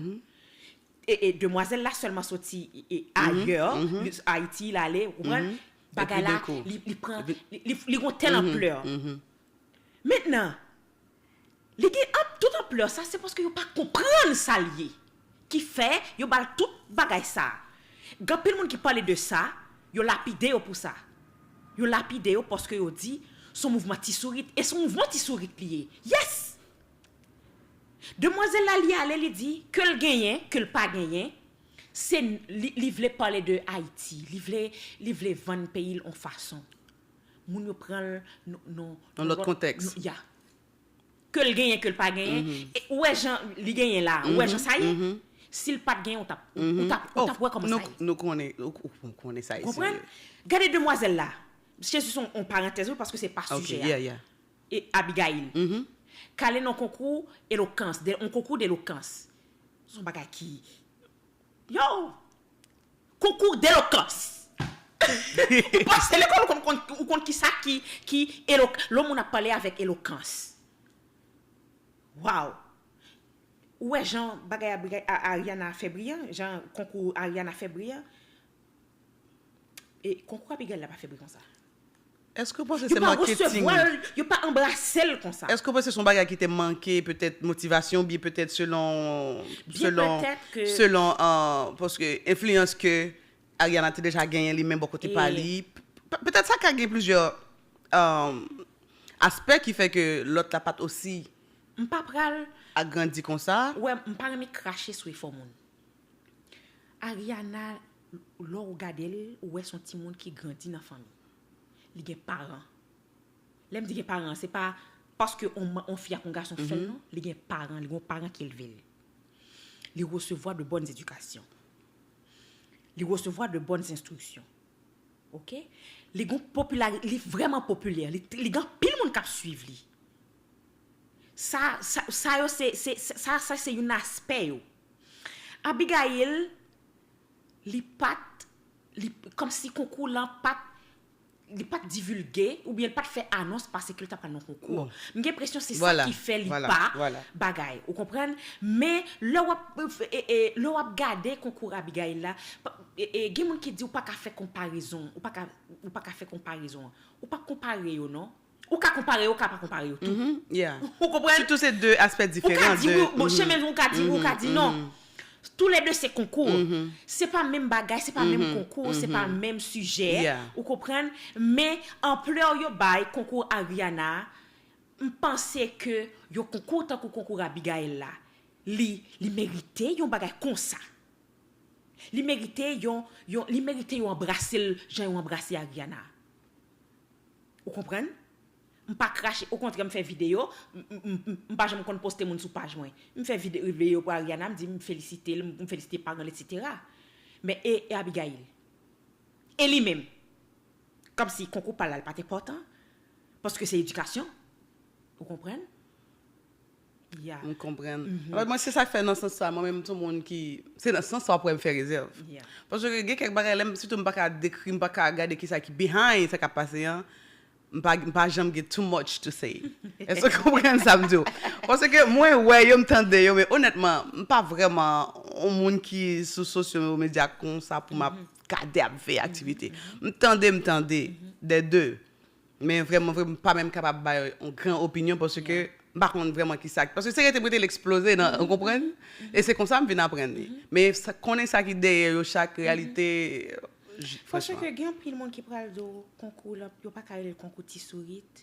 E, e demwazèl la sèlman soti, e, e, ayè, li, Ayiti, l ale, ou konprann? Bagay la, li, li pran, li, li, li gon tèl anplè. Mentnan, Li gen anp, tout anplè sa, se paske yo pa konprann sa l ye. Ki fè yo ba l tout bagay sa. Gen anpil moun ki pale de sa, yo lapide yo pou sa. Yo lapide yo paske yo di, se yon mouvman ti sourit. E se yon mouvman ti sourit li ye. Yes! Demwazèl la, li ale, li di, ke l genyen, ke l pa genyen, se li, li vle pale de Ayiti. Li vle, li vle vann peyi l yon fason. Moun yo pran l nan, nan, Nan lòt kontèks. Ya. Ke l genyen, ke l pa genyen. E ou wè jan li genyen la, ou wè jan sa ye. Si l pa t genyen, ou t ap, ou t ap, ou t ap wè kòman sa ye. Nou konnen, ou konnen sa ye. Konprann? Gade demwazèl la. Jezi se yon parantèz, wi, paske se pa sijè a. E Abigail. K ale nan konkou elokans, yon konkou delokans. Se yon bagay ki, yo, konkou delokans. Ou pase lekòl, ou konn, konn, ou konn ki sa ki, ki elok, lè moun ap pale avèk elokans. Waw! Ou wè jan bagay Abiga- A- Ariana fè briyan, jan konkou Ariana fè briyan. E konkou Abigail la pa fè bri konsa. Èske w panse se maketing? Yo pa anbrase l konsa. Èske w panse se yon bagay ki te manke petèt motivasyon oubyen petèt selon selon selon paske enfliyans ke Ariana te deja genyen li menm bò kote pa li? Petèt sa ka gen plizyè aspè ki fè ke lòt la pa t osi M pa pral agrandi konsa. Ou wè, m pa renmen krache sou efò moun. Ariana, lè w gade l, ou wè se yon timoun ki grandi nan fanmi. Li gen paran. Lè m di gen paran, se pa paske on, on fi ak on gason fè l non. Li gen paran, li gen yon paran ki elve l. Li resevwa de bòn edikasyon. Li resevwa de bòn enstriksyon. Oke? Li gen popilari, li vrèman popilè. Li, li gen anpil moun k ap swiv li. Sa, sa, sa yo se, se, se- sa, sa se youn aspè yo. Abigail, li pa t, li, kòmsi konkou lan pa t, li pa t divilge, oubyen li pa t fè anons pase ke li t ap pral nan konkou. M gen enpresyon se sa ki fè li pa bagay. Ou konprann? Men lè w ap, e, e, lè w ap gade konkou Abigail la, pa- e, e, gen moun ki di ou pa ka fè konparezon, ou pa ka, ou pa ka fè konparezon an. Ou pa konpare yo non. Ou ka konpare yo, ou ka pa konpare yo tou. Ou konprann? Sitou se de aspè diferan. Ou ka di wi, bon, chemen ou ka di wi, ou ka di non. Tou le de se konkou. Se pa menm bagay, se pa menm konkou, se pa menm sijè. Ou konprann? Men anplè yo bay konkou Ariana, m panse ke yon konkou tankou konkou Abigail la, li, li merite yon bagay konsa. Li merite yon, yon, li merite yo anbrase l jan yo anbrase Ariana. Ou konprann? M pa krache, okontrè, m fè videyo, m, m, m, m, m pa janm konn poste moun sou paj mwen. M fè vide- videyo pou Ariana, m di m felisite l, m felisite paran l, etsetera. Men e, e Abigail? E li menm? Kòmsi konkou pa l la, l pa t enpòtan. Paske se edikasyon. Ou konprann? Ya. M konprann. Alò, mwen, se sa k fè nan sans sa, mwen menm, m se yon moun ki, se nan sans sa w ap wè m fè rezèv. Paske gen kèk bagay, lè m, sitou m pa ka dekri, m pa ka gade kisa ki behind sa k ap pase an, m pa, m pa janm gen too much to say. Èske w konprann sa m di w? Paske mwen wè yo, m tande yo, men onètman, m pa vrèman yon moun ki sou sosyo medya konsa pou m ap gade, ap veye aktivite. M tande, m tande, dè de. Men vrèman, vrèman, m pa menm kapab bay yon gran opinyon paske m pa konn vrèman kisa. Paske se rete m rete l eksploze nan, ou konprann? E se konsa m vin aprann li. Men sa, konnen sa ki dèyè yo chak reyalite, j- Paske franchman. Gen anpil moun ki pral di w konkou la, yo pa ka rele l konkou ti sourit.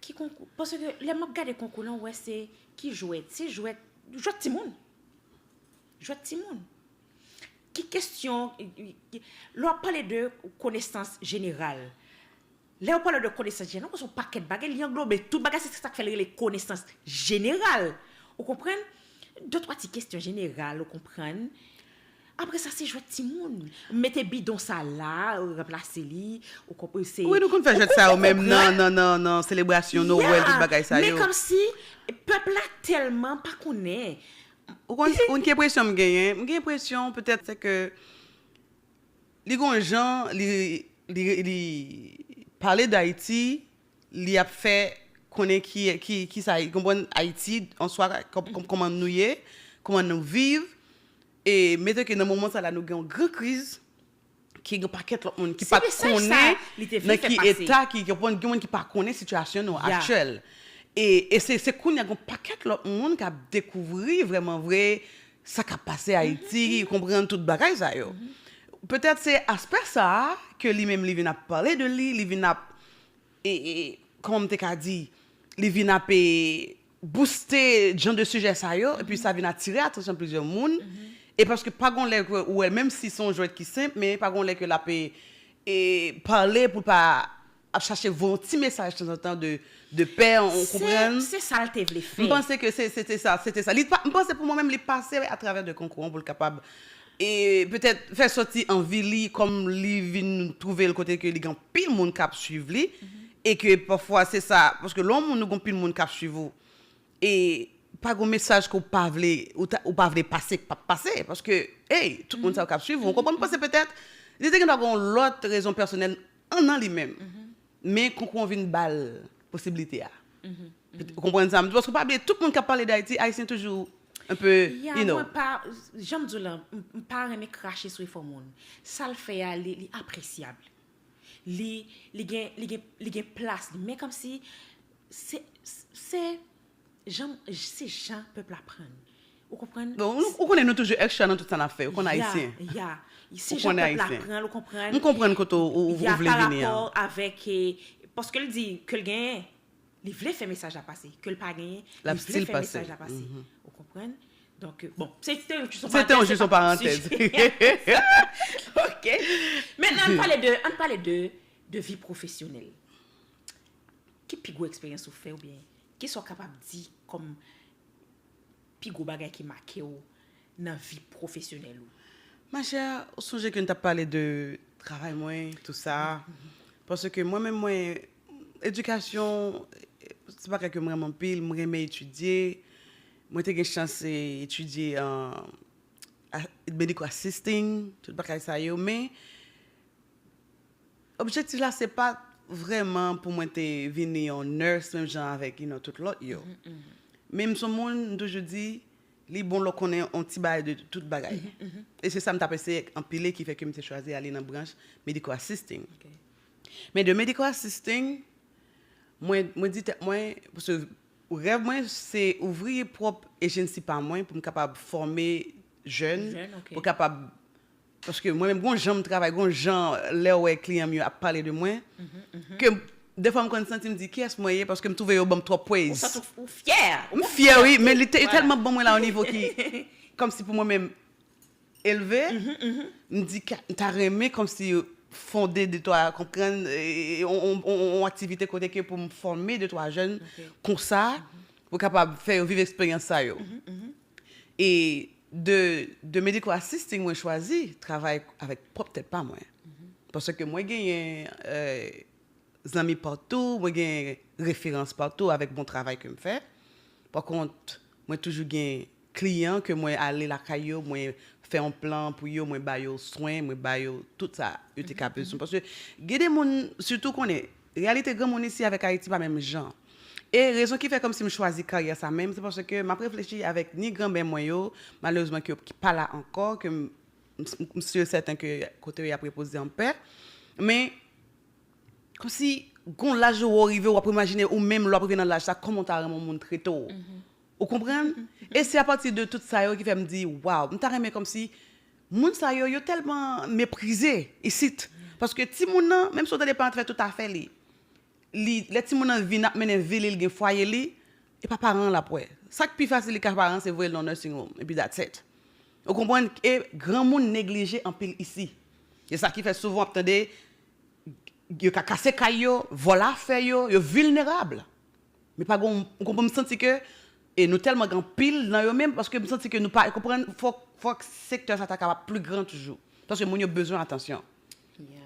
Ki konkou? Paske lè m ap gade konkou la, m wè se ki jwèt? Se jwèt, jwèt timoun. Jwèt timoun. Ki kesyon, lè w ap pale de konesans jeneral, lè w pale de konesans jeneral, se yon pakèt bagay, li anglobe tout bagay, se sa k fè l rele konesans jeneral. Ou konprann? De twa ti kesyon jeneral, ou konprann? Apre sa, se jwèt timoun. Mete bidon sa la, ranplase li, ou konprann? Se Wi, nou konn fè jwèt sa yo menm nan, nan, nan, nan selebrasyon Nowèl, tout bagay sa yo. Men kòmsi pèp la tèlman pa konnen. Ou konn, ou gen enpresyon m genyen, m gen enpresyon petèt se ke li gon jan, li, li, li pale d Ayiti, li ap fè konnen ki, ki, ki sa, li konprann Ayiti an swa, kòm, kòm, kòman nou ye, kòman nou viv, e mete ke nan moman sa la nou gen yon gran kriz, ki gen pakèt lòt moun ki pa konnen nan ki eta, ki konprann, gen moun ki pa konnen sitiyasyon nou aktyèl. E, e se, se kounye a gen pakèt lòt moun k ap dekouvri vrèman vre sa k ap pase Ayiti, konprann tout bagay sa yo. Petèt se aspè sa a ke li menm li vin ap pale de li, li vin ap, e, e, kòman m te ka di, li vin ap, e, booste jan de sijè sa yo, epi sa vin atire atansyon plizyè moun. E paske pa gon lè ke ou wè, menm si se yon jwèt ki senp, men pa gon lè ke l ap, e, e, pale pou l pa ap chache voye yon ti mesaj tanzantan de, de pè, ou konprann? Se sa l te vle fè. M panse ke se, se te sa, se te sa. Li pa, m panse pou mwen menm, li pase atravè de konkou an pou l kapab, e, petèt fè sòti anvi li, kòm li vin twouve l kote ke li gen anpil moun k ap swiv li, e ke pafwa se sa, paske lè yon moun, ou gen anpil moun k ap swiv ou, e pa gon mesaj ke w pa vle, ou ta, ou pa vle pase, k p ap pase, paske, hey, tout moun sa yo k ap swiv ou, ou konprann? M panse petèt, li te gen dwa gen yon lòt rezon pèsonèl an nan li menm. Men konkou an vin ba l posiblite a. Ou konprann sa m di? Paske pa bliye, tout moun k ap pale d Ayiti, Ayisyen toujou un peu, you know. Mwen pa, jan m di w lan, m, m pa renmen krache sou efò moun. Sa l fè a, li, li apresyab. Li, li gen, li gen, li gen plas li. Men kòmsi, se, se, jan, se jan pèp la pran l. Ou konprann? Bon, ou, ou konnen nou toujou ekstra nan tout sa n ap fè. Ou konn Ayisyen. Ya, ya. Se jan pèp la pran l, ou konprann? M konprann kote w, ou, ou vle vini an. Ya, pa rapò avèk, e, paske l di ke l genyen, li vle fè mesaj la pase. Ke l pa genyen, li vle fè mesaj la pase. Ou konprann? Donk, bon, se te jis yon parantèz. Se te jis yon parantèz. Ok. Mentnan, ann pale de, ann pale de, de vi pwofesyonèl. Ki pi gwo eksperyans ou fè oubyen ki sa w kapab di kòm pi gwo bagay ki make w nan vi pwofesyonèl ou? Ma chère, ou sonje ke n t ap pale de travay mwen, tou sa. Paske mwen menm, mwen, edikasyon, se bagay ke m renmen anpil, m renmen etidye. Mwen te gen chans, e, etidye an, a, medical assisting, tout bagay sa yo, men objektif la, se pa vrèman pou mwen te vini yon nurse, menm jan avèk, you know, tout lòt yo. Men m se yon moun, m toujou di, li bon lè w konnen yon ti bagay de tout bagay. E se sa m t ap eseye anpile, ki fè ke m te chwazi ale nan branch medical assisting. Men de medical assisting, mwen, mwen di tèt mwen, paske rèv mwen, se ouvri pwòp ejensi pa mwen, pou m kapab fòme jèn, pou kapab Paske mwen menm, gon jan m travay, gon jan lè w wè kliyan m yo ap pale de mwen, ke m, defwa m konn santi m di, "Kiyès mwen ye?" Paske m twouve yo ban m twòp praise. Ou santi w, ou fyè. M fyè, wi, men li te, li tèlman ban mwen la yon nivo ki, kòmsi pou mwen menm, elve, m di, "Ka-, m ta renmen kòmsi fonde de twa, konprann, e, e, on, on, on, on aktivite kote ke pou m fòme de twa jèn konsa, pou kapab fè yo viv eksperyans sa yo." E de, de medical assisting, mwen chwazi travay avèk pwòp tèt pa mwen. Paske mwen genyen, eh, zanmi patou, mwen genyen referans patou avèk bon travay ke m fè. Pa kont, mwen toujou gen kliyan ke mwen ale lakay yo, mwen fè yon plan pou yo, mwen ba yo swen, mwen ba yo tout sa yo te ka bezwen. Paske gen de moun, sitou konnen, reyalite granmoun isi avèk Ayiti pa menm jan. E rezon ki fè kòmsi m chwazi karyè sa menm, se paske m ap reflechi avèk ni granmè mwen yo, malerezman ke, ki pa la ankò, ke m, m, m si e sèten ke kote yo y ap repoze an pè. Men, kòmsi, gon laj ou rive, w ap imajine ou menm, lè w ap rive nan laj sa, kòman w ta renmen yon moun trete w. Ou konprann? E se apati de tout sa yo ki fè m di, waw, m ta renmen kòmsi, moun sa yo, yo tèlman meprize isit. Paske timoun nan, menm si w tande paran t fè tout afè li, li, lè timoun nan vin ap mennen vi li, li gen fwaye li, e pa paran an l ap wè. Sa k pi fasil li ka paran, se voye l nan nursing home, epi that's it. Ou konprann? E granmoun neglije anpil isi. E sa ki fè souvan w ap tande, yo ka kase kay yo, vòlè afè yo, yo vilnerab. Men pa gon, ou konprann, m santi ke, e nou tèlman gen anpil nan yo menm, paske m santi ke nou pa konprann, fòk, fòk sektè sa ta kapab pli gran toujou. Paske moun yo bezwen atansyon.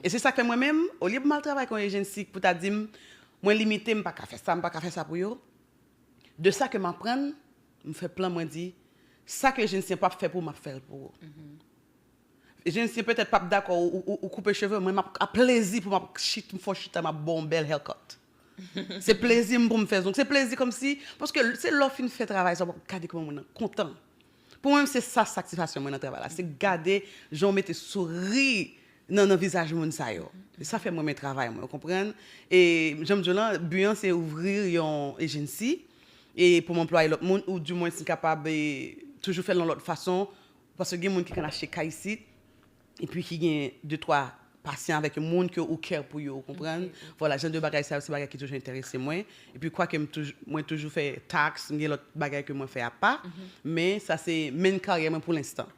E se sa k fè mwen menm, olye pou m al travay kon ejensi pou ta di m, mwen limite, m pa ka fè sa, m pa ka fè sa pou yo. De sa ke m aprann, m fè plan, mwen di, sa ke ejensi an p ap fè pou ou, m ap fè l pou ou. Ejensi an petèt p ap dakò ou, ou, ou koupe cheve, mwen m ap, a plezi pou m ap chit, m fè w chita, m ap ba w yon bèl haircut. Se plezi m pou m fè zong, se plezi kòmsi, paske se lè w fin fè travay sa, w ap gade kòman moun nan kontan. Pou mwen, se sa satisfaksyon mwen nan travay la. Se gade jan w mete souri nan, nan vizaj moun sa yo. E sa fè mwen renmen travay mwen, ou konprann? E jan m di w lan, bi an se ouvri yon ejensi e pou m anplwaye lòt moun, ou dimwen si m kapab e, toujou fè l yon lòt fason, paske gen moun ki konn achte kay isit, epi ki gen de twa pasyan avèk yo, moun ke ou care pou yo, ou konprann? Vwala, jan de bagay sa yo, se bagay ki toujou enterese mwen. Epi kwake m toujou, mwen toujou fè taks, m gen lòt bagay ke mwen fè apa, men sa se menm karyè mwen pou lenstan.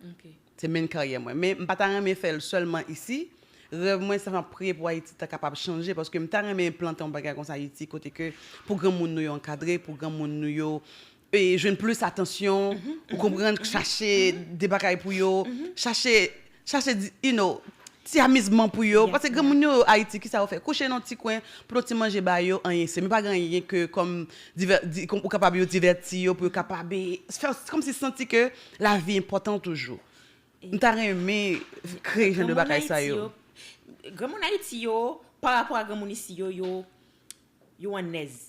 Se menm karyè mwen. Men m pa ta renmen fè l sèlman isi. Rèv mwen, se m ap priye pou Ayiti ta kapab chanje, paske m ta renmen enplante yon bagay konsa Ayiti, kote ke pou granmoun nou yo ankadre, pou granmoun nou yo e jwenn plis atansyon, ou konprann, chache de bagay pou yo, chache, chache, di- you know, ti amizman pou yo. Paske granmoun yo Ayiti, kisa yo fè? Kouche nan ti kwen, pou yon ti manje ba yo, anyen. Se men pa gen anyen ke kòm divè- di- kòm ou kapab yo divèti yo, pou yo kapab e fè kòmsi santi ke lavi enpòtan toujou. M ta renmen kreye jan de bagay sa yo. Granmoun Ayiti yo, pa rapò a granmoun isi yo, yo, yo annèz.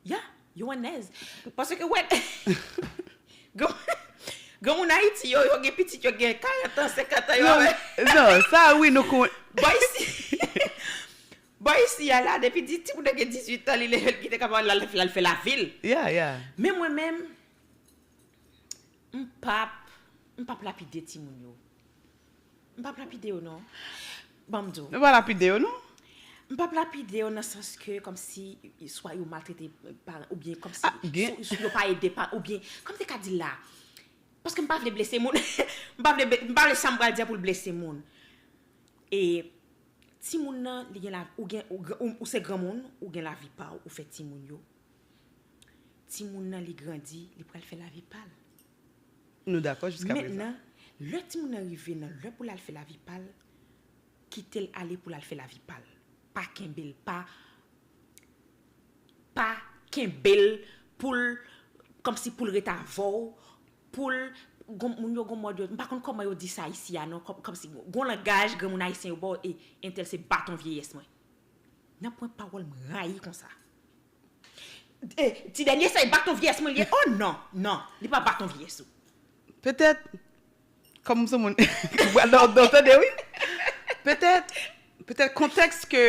Ya, yo annèz. Paske wè, granmoun Ayiti yo, yo gen pitit, yo gen karant an, senkant an, yo. Non, sa wi, nou kon. Bò isi, bò isi a la, depi di timoun nan gen dizuit an, li leve, li kite kay pa l, l al fè lavi l. Yeah, yeah. Men mwen menm, m p ap, m p ap lapide timoun yo. M p ap lapide yo non. Ban m di w. Nou pa lapide yo non. M p ap lapide yo nan sans ke kòmsi swa yo maltrete paran oubyen kòmsi yo pa ede paran oubyen kòm te ka di la. Paske m pa vle blese moun. M pa vle m pa vle sa m pral di a pou l blese moun. E timoun nan li gen la ou gen ou se granmoun, ou gen lavi pa w, ou fè timoun yo. Timoun nan li grandi, li pral fè lavi pa l. Nou dakò jiska prezan. Mentnan, lè timoun nan rive nan lè pou l al fè lavi pa l, kite l ale pou l al fè lavi pa l. Pa kenbe l, pa pa kenbe l pou l kòmsi pou l ret avè w, pou l gon moun yo gon mòd yo, m pa konn kòman yo di sa isi a non, kòmsi gon langaj granmoun ayisyen yo ba w e entèl se baton vyeyès mwen. Nan pwen pawòl m rayi konsa. Ti dènye sa e baton vyès mwen li ye. Oh non, non, li pa baton vyès ou. Petèt, kòm m se moun ki pral nan odò tande wi. Petèt, petèt kontèks ke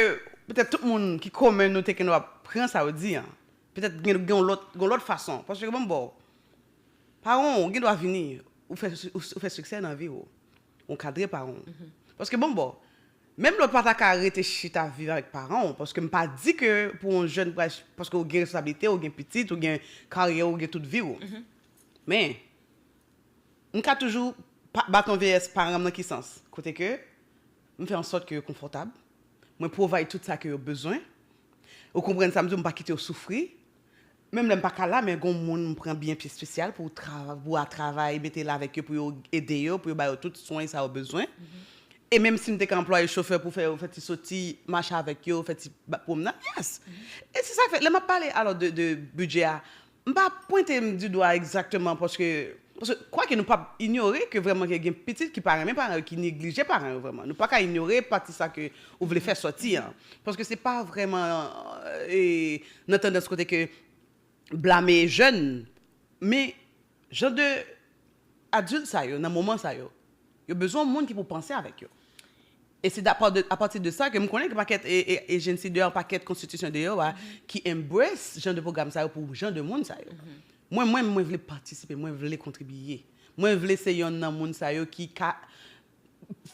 petèt tout moun ki komen nou te ken w ap pran sa w di an. Petèt gen gen yon lòt gen yon lòt fason. Paske bon bò. Paran w gen dwa vini ou fè ou fè siksè nan vi w. Ou kadre paran w. Paske bon bò. Menm lè w pa ta ka rete chita viv avèk paran w, paske m pa di ke pou yon jèn pral, paske w gen responsablite, w gen pitit, w gen karyè, w gen tout vi w. Men, m ka toujou baton vyeyès paran m nan ki sans? Kote ke m fè ansòt ke yo konfòtab, mwen pwovay tout sa ke yo bezwen, ou konprann sa m di w, m pa kite yo soufri, Menm lè m pa ka la, men gon moun m pran byen pi espesyal pou pou a travay, mete la avèk yo, pou yo ede yo, pou yo ba yo tout swen sa yo bezwen. E menm si m te ka anplwaye chofè pou fè yo fè ti soti, mache avèk yo, fè ti pwomnad, yes. E se sa k fè, lè m ap pale alò de de bidjè a, m pa pwente m di dwa egzakteman paske Paske kwake nou p ap inyore ke vrèman ke gen pitit ki pa renmen paran yo, ki neglije paran yo vrèman. Nou pa ka inyore pati sa ke ou vle fè sòti an. Paske se pa vrèman e, nan tandans kote ke blame jèn, men jan de adilt sa yo, nan moman sa yo, yo bezwen yon moun ki pou panse avèk yo. E se apati de sa ke m konnen gen pakèt ejensi deyò, pakèt konstitisyon deyò a ki embrace jan de pwogram sa yo pou jan de moun sa yo. Mwen menm, mwen vle patisipe, mwen vle kontribiye. Mwen vle se yonn nan moun sa yo ki ka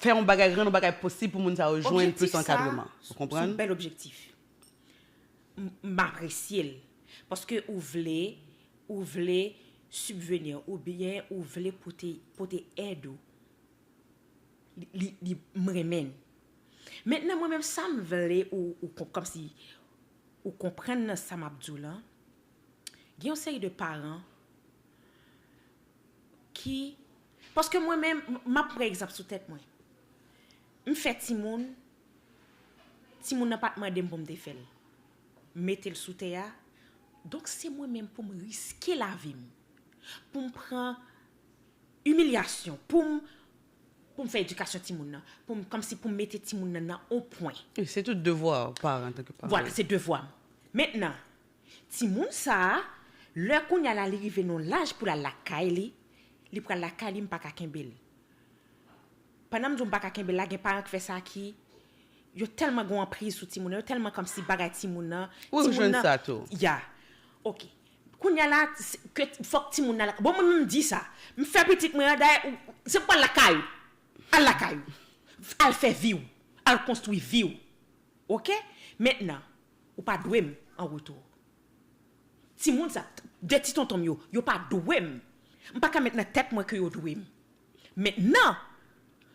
fè yon bagay, rann yon bagay posib pou moun sa yo jwenn plis ankadreman. Ou konprann? Se yon bèl objektif. M apresye l. Paske ou vle, ou vle sibveni oubyen ou vle pote, pote èd ou. Li, li, m renmen l. Mentnan mwen menm sa m vle ou, ou kòmsi ou konprann nan sa m ap di w lan, gen yon seri de paran ki, paske mwen menm m ap pran egzanp sou tèt mwen. M fè timoun, timoun nan pa t mande m pou m te fè l. M mete l sou tè a. Donk se mwen menm pou m riske lavi m, pou m pran imilyasyon, pou m pou m fè edikasyon timoun nan, pou m kòmsi pou m mete timoun nan nan on pwen. E se tout devwa paran antanke paran. Vwala, se devwa m. Mentnan, timoun sa a, lè kounye a la li rive nan laj pou l al lakay li, li pral lakay li, m pa ka kenbe l. Pandan m di w m pa ka kenbe l la, gen paran k fè sa ki, yo tèlman gen yon anpriz sou timoun nan, yo tèlman kòmsi bagay timoun nan, Ou timoun jwenn nan, sa tou. Ya. Ok. Kounye a la, se- ke fòk timoun nan la. Bon, mwen menm m di sa. M fè pitit mwen an, dayè, ou- se pou al lakay ou. Al lakay ou. Al fè vi w. Al konstwi vi w. Ok? Mentnan, ou pa dwe m an retou. Timoun sa, de ti tonton m yo, yo pa dwe m. M pa ka met nan tèt mwen ke yo dwe m. Mentnan,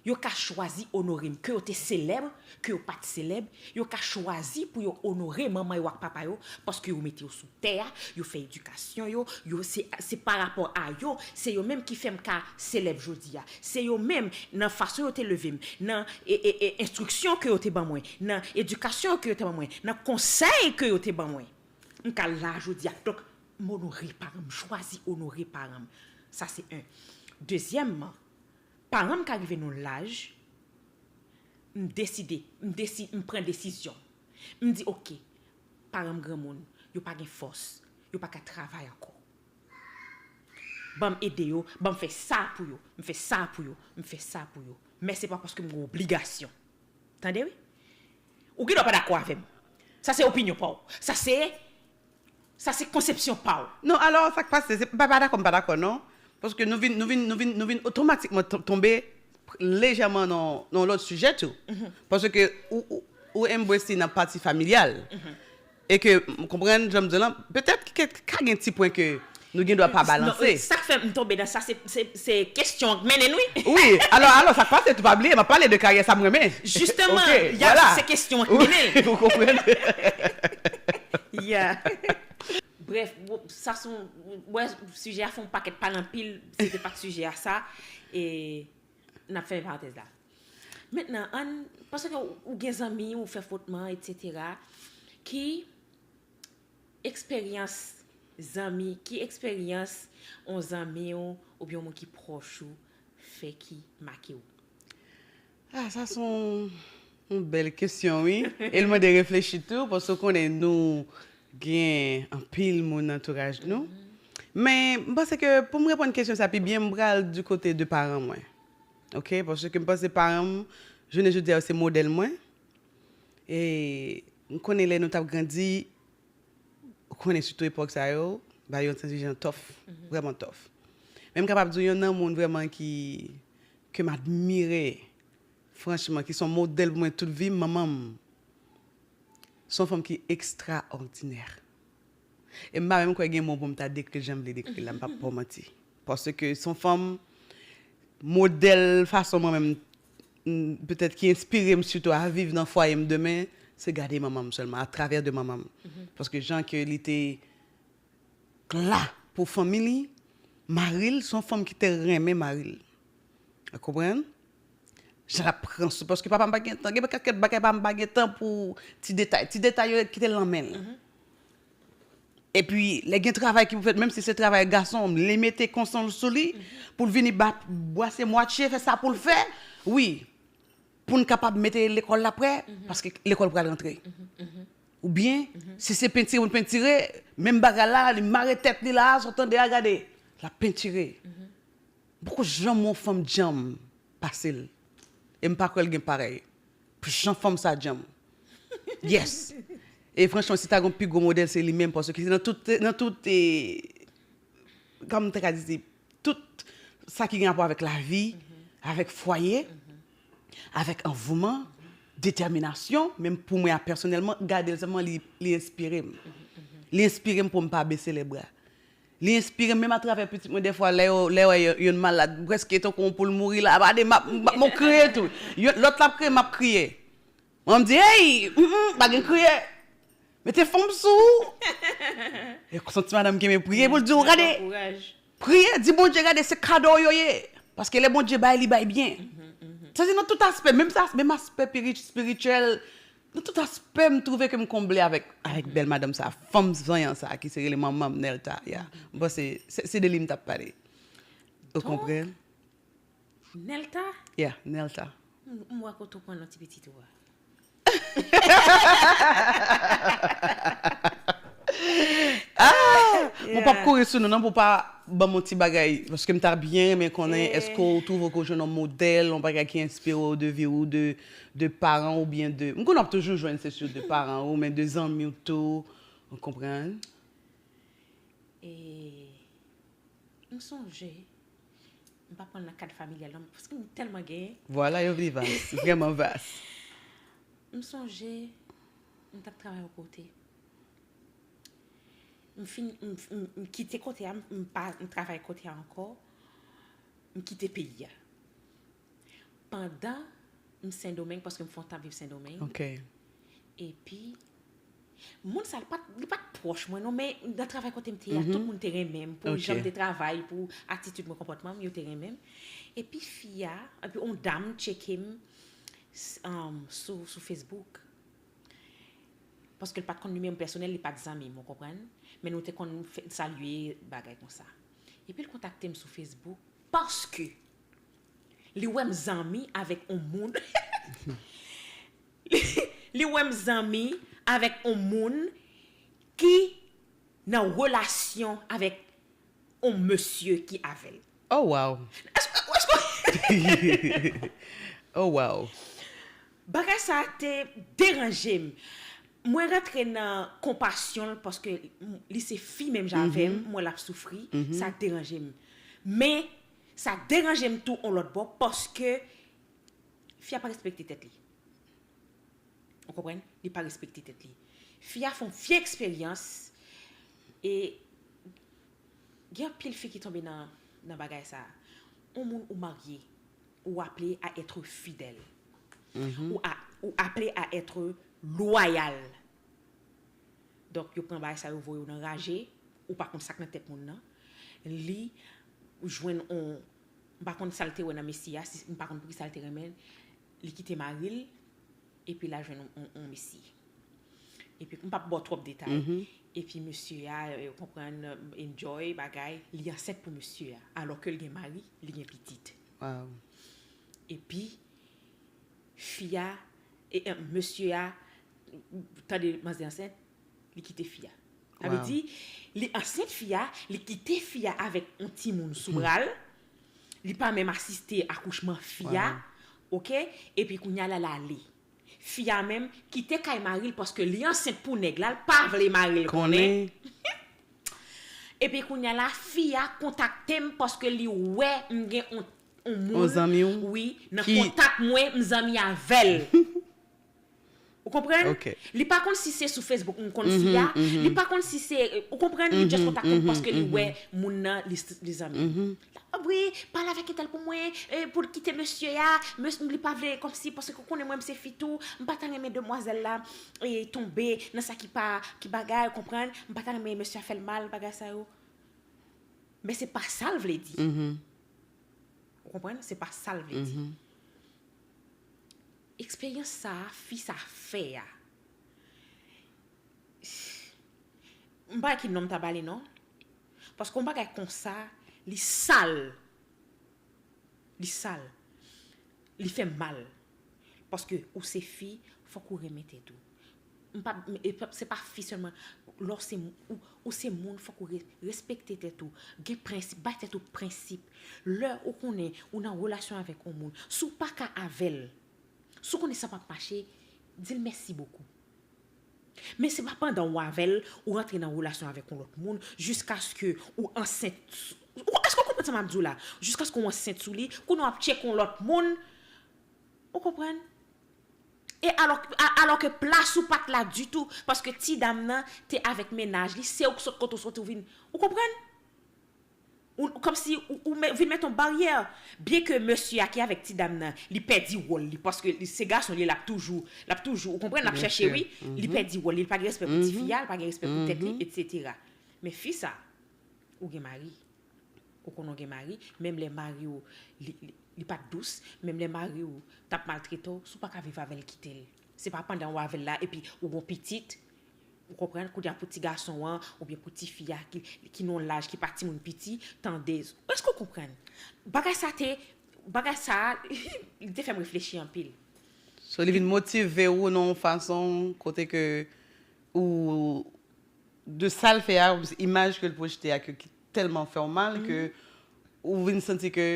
yo ka chwazi onore m. Ke yo te selèb, ke yo pa t selèb, yo ka chwazi pou yo onore manman yo ak papa yo, paske yo mete yo sou tè a, yo fè edikasyon yo, yo se, se pa rapò a yo, se yo menm ki fè m ka selèb jodi a. Se yo menm, nan fason yo te leve m, nan e, e, e, enstriksyon ke yo te ban mwen, nan edikasyon ke yo te ban mwen, nan konsèy ke yo te ban mwen. M ka la jodi a. Donk, m onore paran m, m chwazi onore paran m. Sa se en. Dezyèmman, paran m ka rive nan laj, m deside, m desi, m pran desizyon. M di, "Ok, paran m granmoun, yo pa gen fòs, yo pa ka travay ankò. Ban m ede yo, ban m fè sa pou yo, m fè sa pou yo, m fè sa pou yo." Men se pa paske m gen obligasyon. Tande, wi. Ou gen dwa pa dakò avè m. Sa se opinyon pa w. Sa se, sa se konsepsyon pa w. Non, alò, sa k pase, se pa, pa dakò, m pa dakò, non. Paske nou vin, nou vin, nou vin, nou vin otomatikman to- tonbe lejèman nan nan lòt sijè tou. Paske ou, ou, ou embrace nan pati familyal. E ke, m konprann, jan m di lan, petèt ke ka gen ti pwen ke nou gen dwa pa balanse. Sa k fè m tonbe nan sa, se, se, se kesyon k mennen n, wi. Wi, alò, alò, sa k pase, tou pa bliye, m ap pale de karyè sa m renmen. Jisteman, Ok, ya, voilà. Se kesyon k mennen l. Ou konprann? Yeah. Bref, wo- sa se yon, wè, sijè a fè yon pakèt pale anpil, se te pa t sijè a sa, e n ap fèmen parantèz la. Mentnan, ann, paske ou, ou gen zanmi, ou fè fwotman, etsetera, ki eksperyans zanmi, ki eksperyans yon zanmi w oubyen yon moun ki pwòch ou fè ki make w? Ah, sa se yon, yon bèl kesyon, wi. E l mande reflechi tou, paske w konnen nou gen anpil moun nan antouraj nou. Men, m panse ke pou m reponn kesyon sa pi byen, m pral du kote de paran mwen. Ok? Paske m panse paran m, jounen jodi a, se modèl mwen. E m konnen lè nou t ap grandi, ou konnen sitou epòk sa yo, ba yo yon ti jan tòf, vrèman tòf. Men m kapab di w, yonn nan moun vrèman ki, ke m admire, franchman, ki se yon modèl pou mwen tout vi m, manman m. Se yon fanm ki ekstraòdinè. E m pa menm kwè gen mo pou m ta dekri l jan m vle dekri l la, m p ap ba w manti. Paske se yon fanm modèl fason mwen menm, m, petèt ki enspire m sitou a viv nan fwaye m demen, se gade manman m sèlman, atravè de manman m. Paske jan ke li te la pou fanmi li, mari l, se yon fanm ki te renmen mari l. Ou konprann? Jan l ap pran sou, paske papa m pa gen tan, gen pakèt bagay papa m pa gen tan pou ti detay. Ti detay yo kite l nan men l. Epi, lè gen travay ki pou fèt, menm si se travay gason, li mete konsan l sou li, pou l vini ba, bwase mwatye, fè sa pou l fè. Wi, pou n kapab mete lekòl la prè, paske lekòl pral rantre. Oubyen, si se pentire pou n pentire, menm bagay la, li mare tèt li la, sa w tande a, gade, l ap pentire. Poko janm yon fanm djanm pase l. E m pa kwè l gen parèy. Pou jan fanm sa djanm. Yes. E franchman, si ta gen yon pi gwo modèl, se li menm, paske nan tout, nan tout, e, kòm m te ka di, tout sa ki gen rapò avèk lavi, avèk fwaye, avèk anvouman, detèminasyon, menm pou mwen a pèsonèlman, gade l sèlman, li, li enspire m. Li enspire m pou m pa bese lè bra. Li enspire m menm atravè pitit mwen dèfwa, lè yo, lè yo, yo, yo malad, prèske tankou yon poul mouri la, ap gade m ap, m ap, m ap kriye tou. Yo, lòt la ap kriye, m ap kriye. Mwen m di, "Ey, mm, mm, pa gen kriye. Mete fòm sou ou." E konsa ti madanm kenbe priye pou l di w, "Gade, priye, di Bondye, gade, se kado yo ye." Paske lè Bondye bay, li bay byen. Sa se nan tout aspè, menm sa, menm aspè piri- espirityèl, nan tout aspè, m twouve ke m konble avèk, avèk bèl madanm sa, fanm vanyan sa, ki se rele manman m, Nelta, ya. M panse se, se de li m t ap pale. Ou konprann? Nelta? Ya, Nelta. M, m wè kote w pran non ti pitit ou a. Ah! Mwen p ap kouri sou nou non pou pa ban m yon ti bagay, paske m ta byen renmen konnen èske w twouve ke w jwenn yon modèl, yon bagay ki enspire w de vi w, de, de paran w oubyen de, m konnen w ap toujou jwenn se si de paran w, men de zanmi w tou, w konprann? E m sonje, m pa pran nan kad familyal non, paske m tèlman gen. Vwala, yo vin vas, vrèman vas. M sonje, m t ap travay yon kote. M fin, m, m, m kite kote a, m pa m travay kote a ankò. M kite peyi a. Pandan m Sendomeng, paske m fè yon tan ap viv Sendomeng. Ok. Epi, moun sa, li pa t, li pa t pwòch mwen non, men nan travay kote m te ye a, tout moun te renmen m pou jan m te travay, pou atitid mwen, konpòtman m, yo te renmen m. Epi fi a, epi yon dam tcheke m s- um, sou, sou Facebook. Paske l pa t konn nimewo m pèsonèl, li pa t zanmi m, ou konprann? Men nou te konn fè- salye bagay konsa. Epi l kontakte m sou Facebook paske li wè m zanmi avèk yon moun. Li wè m zanmi avèk yon moun ki nan relasyon avèk yon mesye ki avè l. Oh wow. Èske, èske, Oh wow. Bagay sa te deranje m. Mwen rantre nan konpasyon l paske li se fi menm jan avè m, m wè l ap soufri, sa deranje m. Men, sa deranje m tou yon lòt bò paske fi a pa respekte tèt li. Ou konprann? Li pa respekte tèt li. Fi a fè yon vye eksperyans e gen anpil fi ki tonbe nan, nan bagay sa. Yon moun ou marye, ou aple a etre fidèl. Ou, a, ou aple a etre lwayal. Donk, yo pran bagay sa, yo voye w nan raje, ou pa konn sa k nan tèt moun nan. Li jwenn on, m pa konn sa l te wè nan mesye a, si, m pa konn poukisa l te renmen l, li kite mari l, epi l al jwenn on, on, on mesye. Epi, m p ap ba w twòp detay. Epi, mesye a, ou konprann, enjoy, bagay, li ansent pou mesye a, alò ke l gen mari, li gen pitit. Wow. Epi, fi a, e, e, mesye a, tande manzè ansent, li kite fi a. Sa vle di, li ansent fi a, li kite fi a avèk yon timoun sou bra l, li pa menm asiste akouchman fi a, oke? Epi kounye a la, l ale. Fi a menm kite kay mari l paske li ansent pou nèg la, l pa vle mari l konnen. Epi kounye a la, fi a kontakte m paske li wè m gen yon, yon moun, Yon zanmi w wi, nan ki- kontak mwen, m zanmi avè l. Ou konprann? Ok. Li pa konn si se sou Facebook m konn fi a. Li pa konn si se, ou konprann, li just kontakte m paske li wè moun nan, li, li zanmi. Wi, pale avèk entèl pou mwen, e, pou l kite mesye a, mesye, li pa vle kòmsi, paske ou konnen mwen, m se fi tou, m pa ta renmen demwazèl la, e, tonbe nan sa ki pa, ki bagay, ou konprann, m pa ta renmen mesye a fè l mal, bagay sa yo. Men se pa sa l vle di. Ou konprann? Se pa sa l vle di. Eksperyans sa a, fi sa fè a. M pa wè ki non m ta ba li non. Paske yon bagay konsa, li sal. Li sal. Li fè m mal. Paske ou se fi, fòk ou renmen tèt ou. M pa, e pa, se pa fi sèlman. Lè w se, ou, ou se moun, fòk ou re- respekte tèt ou. Gen prensip, bay tèt ou prensip. Lè ou konnen ou nan relasyon avèk yon moun, si w pa ka avè l, si w konnen sa p ap mache, di l mèsi bokou. Men se pa pandan w avè l, ou rantre nan relasyon avèk yon lòt moun, jiskaske ou ansent. Ou, èske w konprann sa m ap di w la? Jiskaske ou ansent sou li, kounye a w ap tcheke yon lòt moun. Ou konprann? E alò, a- alò ke plas ou pa t la ditou, paske ti dam nan te avèk mennaj li, se ou k sot kote w soti, ou vin. Ou konprann? Ou, kòmsi ou, ou me- vin met yon baryè. Byen ke mesye a ki avèk ti dam nan, li pèdi wòl li, paske li se gason li, l ap toujou, l ap toujou, ou konprann, l ap chèche, wi, li pèdi wòl li, li pa gen respè pou tifi a, li pa gen respè pou tèt li, etsetera. Men fi sa, ou gen mari. Ou konnen w gen mari, menm lè mari w, li, li, li pa t dous, menm lè mari w t ap maltrete w, si w pa ka viv avè l, kite l. Se pa pandan w avè l la, epi ou gon pitit, ou konprann, kounye a pou ti gason an, oubyen pou tifi a ki, ki nan yon laj ki pa timoun piti, tande, èske w konprann? Bagay sa te, bagay sa, li te fè m reflechi anpil. So, li vin motive w nan yon fason kote ke ou de sa l fè a, imaj ke l pwojte a, ke, ki tèlman fè w mal, ke ou vin santi ke,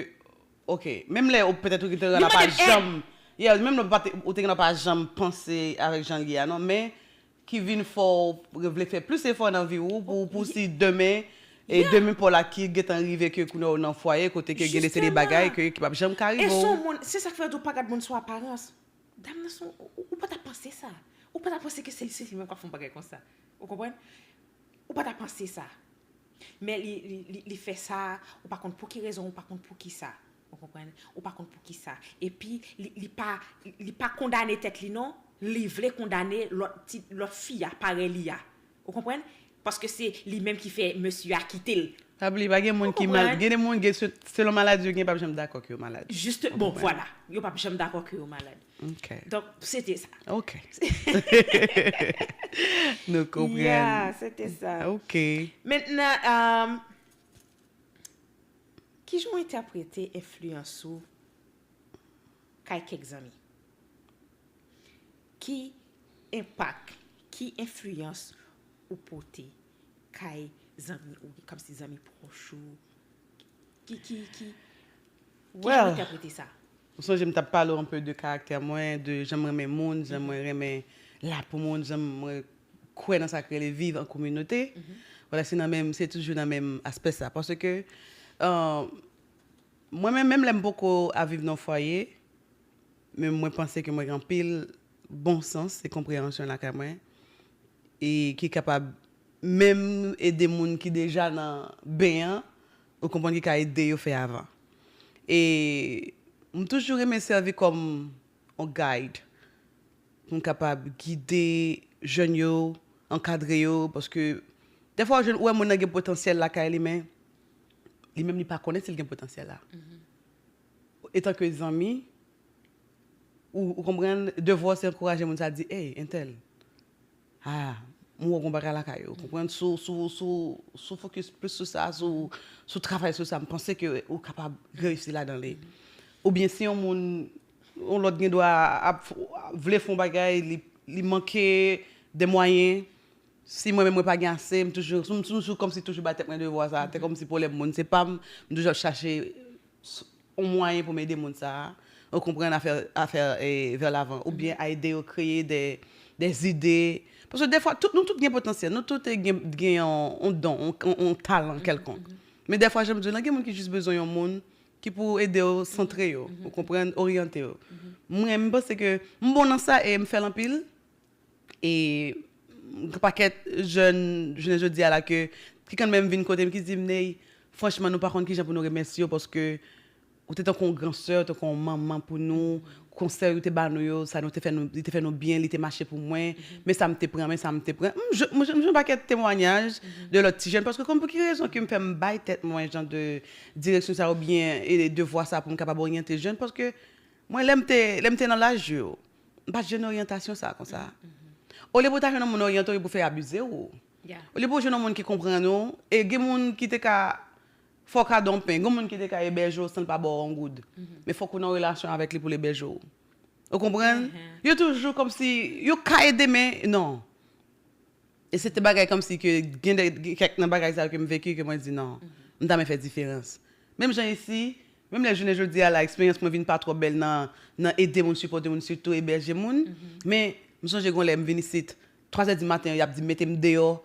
ok, menm lè ou petèt ou te gen nan pa janm, yeah, menm lè ou pa te, ou te gen nan pa janm panse avèk jan l ye a, non, men ki vin fè w vle fè plis efò nan vi w pou, pou si demen, e demen pa w la ki gentan rive ke kounye a w nan fwaye, kote ke gen de seri bagay ke, ki p ap janm ka rive w. E se yon moun, se sa k fè yo di w pa gad moun sou aparans. Dam nan se yon, ou, ou pa ta panse sa. Ou pa ta panse ke se, se li menm k ap fè yon bagay konsa. Ou konprann? Ou pa ta panse sa. Men li, li, li, li fè sa, ou pa konn pou ki rezon, ou pa konn pou ki sa. Ou konprann? Ou pa konn pou ki sa. Epi, li, li pa, li pa kondane tèt li non, li vle kondane lòt ti, lòt fi a, parèy li a. Ou konprann? Paske se li menm ki fè mesye a kite l. Pa bliye, pa gen moun ki mal, gen de moun, gen se, selon maladi yo gen, p ap janm dakò ke yo malad. Jiste, bon, vwala. Yo p ap janm dakò ke yo malad. Ok. Donk, se te sa. Ok. Nou konprann. Yeah, se te sa. Ok. Mentnan, um, kijan w entèprete enfliyans ou kay kèk zanmi? Ki enpak, ki enfliyans ou pote kay zanmi ou, kòmsi zanmi pwòch ou? Ki, ki, ki, kijan ou entèprete sa? Ou sonje m t ap pale w anpe de karaktè mwen, de jan mwen renmen moun, jan mwen renmen la pou moun, jan mwen kwè nan sa k rele viv an kominote. Vwala, se nan menm, se toujou nan menm aspè sa. Paske, euh, mwen menm, menm lè m poko ap viv nan fwaye, men mwen panse ke mwen gen anpil bon sans e konpreyansyon lakay mwen, e ki kapab menm ede moun ki deja nan ben an, ou konprann, ki ka ede yo fè avan. E m toujou renmen sèvi kòm yon guide pou m kapab gide jèn yo, ankadre yo, paske dèfwa ou jwenn, ou wè moun nan gen potansyèl lakay li, men li menm li pa konnen si l gen potansyèl la. Etanke zanmi, ou, ou konprann, devwa w se ankouraje moun sa, di, "Ey, entèl, ah, m wè w gon bagay lakay ou." Ou konprann, si w, si w, si w, si w fokis plis sou sa, si w, si w travay sou sa, m panse ke ou kapab reyisi ladan li. Oubyen si yon moun, yon lòt gen dwa ap, ap vle fè yon bagay, li, li manke de mwayen, si mwen menm mwen pa gen ase, m toujou, m, m toujou kòmsi toujou bay tèt mwen devwa sa, te kòmsi pwoblèm moun, se pa m, m toujou ap chache s-, yon mwayen pou m ede moun sa a, ou konprann, a fè, a fè, e, vè lavan, oubyen a ede yo kreye de, de zide. Paske dèfwa, tout, nou tout gen potansyèl, nou tout gen, gen yon, yon don, yon, yon, yon talan kèlkonk. Men dèfwa, jan m di w lan, gen moun ki jis bezwen yon moun ki pou ede yo santre yo, ou konprann, oryante yo. Mwen, m panse ke m bon nan sa e m fè l anpil. E gen pakèt jèn, jounen jodi a la ke, ki kanmenm vin kote m, ki di m, "Ney, franchman, nou pa konn kijan pou nou remèsye w, paske ou te tankou yon gran sè, tankou yon manman pou nou, konsèy ou te ba nou yo, sa nou te fè nou, li te fè nou byen, li te mache pou mwen, men sa m te pran, men sa m te pran." M jwenn, m jwenn, m jwenn pakèt temwanyaj de lòt ti jèn, paske konn pou ki rezon ke m fè m bay tèt mwen jan de direksyon sa oubyen, e, devwa sa pou m kapab oryante jèn, paske mwen, lè m te, lè m te nan laj yo, m pa t jwenn oryantasyon sa konsa. Olye pou w ta jwenn yon moun oryante w, e pou fè abize w. Olye pou w jwenn yon moun ki konprann ou, e gen moun ki te ka fè w kado yon pen, gen moun ki te ka ebèje w san l pa ba w yon goud. Men fòk ou nan relasyon avèk li pou l ebèje w. Ou konprann? Yo toujou kòmsi, yo ka ede, men non. E se te bagay kòmsi ke gen de, gen kèk nan bagay sa yo ke m veki, ke mwen di non, m ta renmen fè diferans. Menm jan isi, menm lè jounen jodi a la, eksperyans mwen vin pa twò bèl nan, nan ede moun, sipòte moun, sitou ebèje moun. Men, m sonje gon lè m vin isit, twazè di maten an, y ap di m mete m deyò.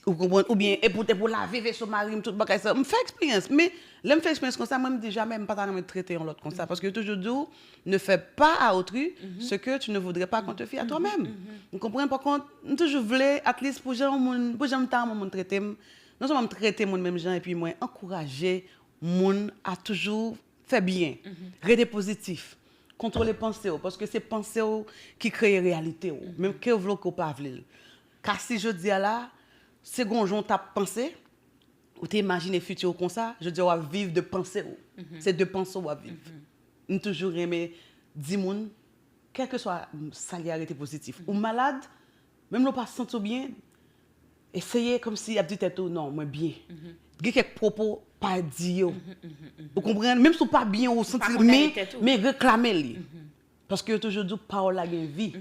Ou konprann? Oubyen, e pou, e pou lave veso mari m, tout bagay sa. M fè eksperyans, men lè m fè eksperyans konsa, mwen m di jamè m pa ta renmen trete yon lòt konsa. Paske yo toujou di w, ne fais pas à autrui ce que tu ne voudrais pas qu'on te fît à toi-même. Ou konprann? Pa kont, m toujou vle, at least, pou jan yon moun, pou jan m ta renmen yon moun trete m, non sèlman m trete moun menm jan, epi mwen ankouraje moun a toujou fè byen, rete pozitif, kontwole panse w, paske se panse w ki kreye reyalite w, menm ke w vle w ke w pa vle l. Ka si jodi a la, se gon jan w t ap panse, ou te imajine fiti w konsa, jodi a w ap viv de panse w. Se de panse w w ap viv. M toujou renmen di moun, kèlkeswa sa l ye a, rete pozitif. Ou malad, menm lè w pa santi w byen, eseye kòmsi ap di tèt ou, "Non, mwen byen." Gen kèk pwopo, pa di yo. Ou konprann? Menm si w pa byen, ou santi, men, men reklame li. Paske yo toujou di w pawòl la gen vi.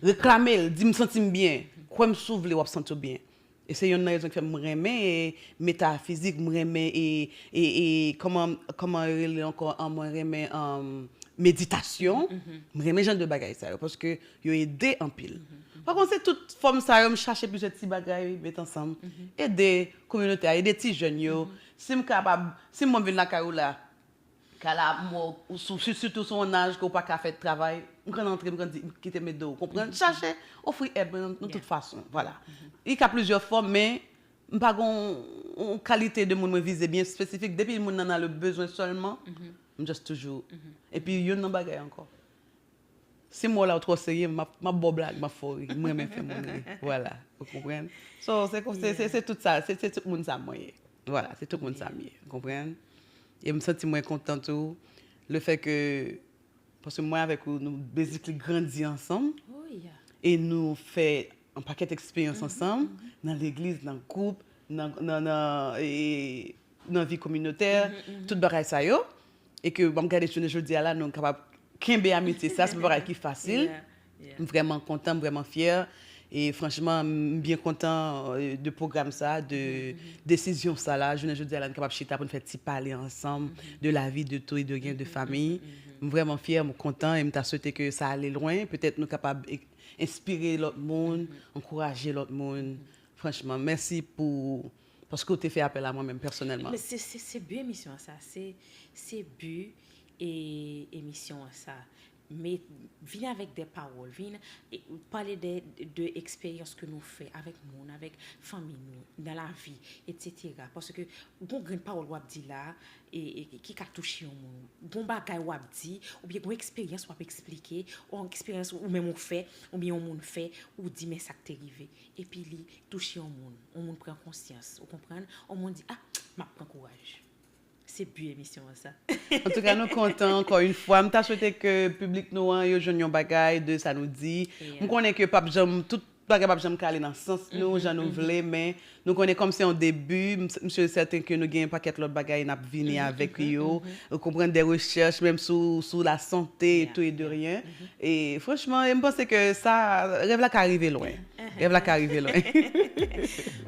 Reklame l, di, "M santi m byen." Kwè m, si w vle, w ap santi w byen. E se yonn nan rezon ki fè m renmen e metafizik, m renmen e, e, e kòman, kòman yo rele ankò, an, mwen renmen, um, meditasyon. M renmen jan de bagay sa yo, paske yo ede anpil. Pa kont, se tout fòm sa yo, m chache plizyè ti bagay, met ansanm. Ede kominote a, ede ti jèn yo. Si m kapab, si m vin lakay ou la, ka la, m wè w sou, si, sitou sou yon aj ke w pa ka fè travay, m konn antre, m konn di, kite m ede w, konprann? Chache ofri èd mwen nan, nan tout fason, vwala. Li ka plizyè fòm, men m pa gon yon kalite de moun mwen vize byen espesifik. Depi moun nan nan le bezwen sèlman, m just toujou. Epi youn nan bagay ankò. Si m wè w la ou twò serye, m ap, m ap ba w blag, m ap fè w ri. M renmen fè moun ri. Vwala, ou konprann? So, se kon, se, se, se tout sa, se, se tout moun sa mwen ye. Vwala, se tout moun sa m ye, ou konprann? E m santi mwen kontan tou, le fè ke, paske mwen avèk ou, nou basically grandi ansanm, e nou fè yon pakèt eksperyans ansanm, nan legliz, nan gwoup, nan, nan, nan, e, nan vi kominotè, tout bagay sa yo. E ke m ap gade jounen jodi a la, nou kapab kenbe amitye sa, se pa bagay ki fasil. M vrèman kontan, m vrèman fyè. E franchman, m byen kontan, euh, de pwogram sa, de desizyon sa la. Jounen jodi a la, nou kapab chita pou n fè ti pale ansanm de lavi, de tout e de rien, de fanmi. M vrèman fyè, m kontan e m ta swete ke sa ale lwen. Petèt nou kapab e, enspire lòt moun, ankouraje lòt moun. Franchman, mèsi pou, paske w te fè apèl a mwen menm pèsonèlman. Men se, se, se bi emisyon an sa, se, se bi e emisyon an sa. Men vin avèk de pawòl, vin e, pale de, de eksperyans ke nou fè avèk moun, avèk fanmi nou, nan lavi, etsetera. Paske gon grenn pawòl w ap di la, e, e, ki ka touche yon moun. Gon bagay w ap di, oubyen gon eksperyans w ap eksplike, yon eksperyans ou menm ou fè, oubyen yon moun fè, ou di men sa k te rive. Epi li touche yon moun, yon moun pran konsyans, ou konprann? Yon moun di, ah, m ap pran kouraj. Se bi emisyon an sa. Antouka, nou kontan ankò yon fwa. M ta swete ke piblik nou an, yo jwenn yon bagay de sa nou di. M konnen ke p ap janm, tout bagay p ap janm ka ale nan sans nou, jan nou vle, men nou konnen kòm se yon debi, m, m si e sèten ke nou gen yon pakèt lòt bagay n ap vini avèk yo. Ou konprann, de rechèch, menm sou, sou lasante, e tout e de rien. E franchman, e m panse ke sa, rèv la ka rive lwen. Rèv la ka rive lwen.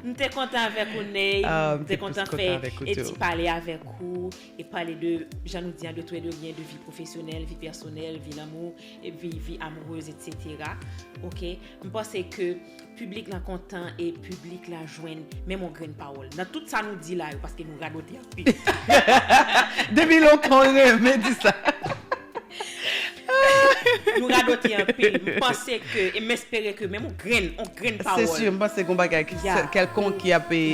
M te kontan avèk ou, Ney. Ah, m te kontan fè e ti pale avèk ou, e pale de, jan nou di an, de tout e de rien, de vi pwofesyonèl, vi pèsonèl, vi lanmou, e vi, vi amourez, etsetera. Oke? M panse ke piblik la kontan e piblik la jwenn menm yon grenn pawòl. Nan tout sa nou di la yo, paske nou radote anpil. Depi lontan, w renmen di sa. Nou radote anpil. M panse ke, e m espere ke menm yon grenn, yon grenn pawòl. Se si, m panse gon bagay ki, kèlkonk ki ap, e,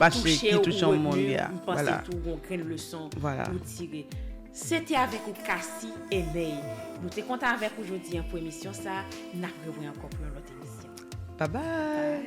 mache, ki touche yon moun, m panse tou gon grenn leson ou tire. Se te avèk ou, Cassie e Ney. Nou te kontan avèk ou jodi an pou emisyon sa. N ap rewè ankò pou yon lòt emisyon. Bye bye.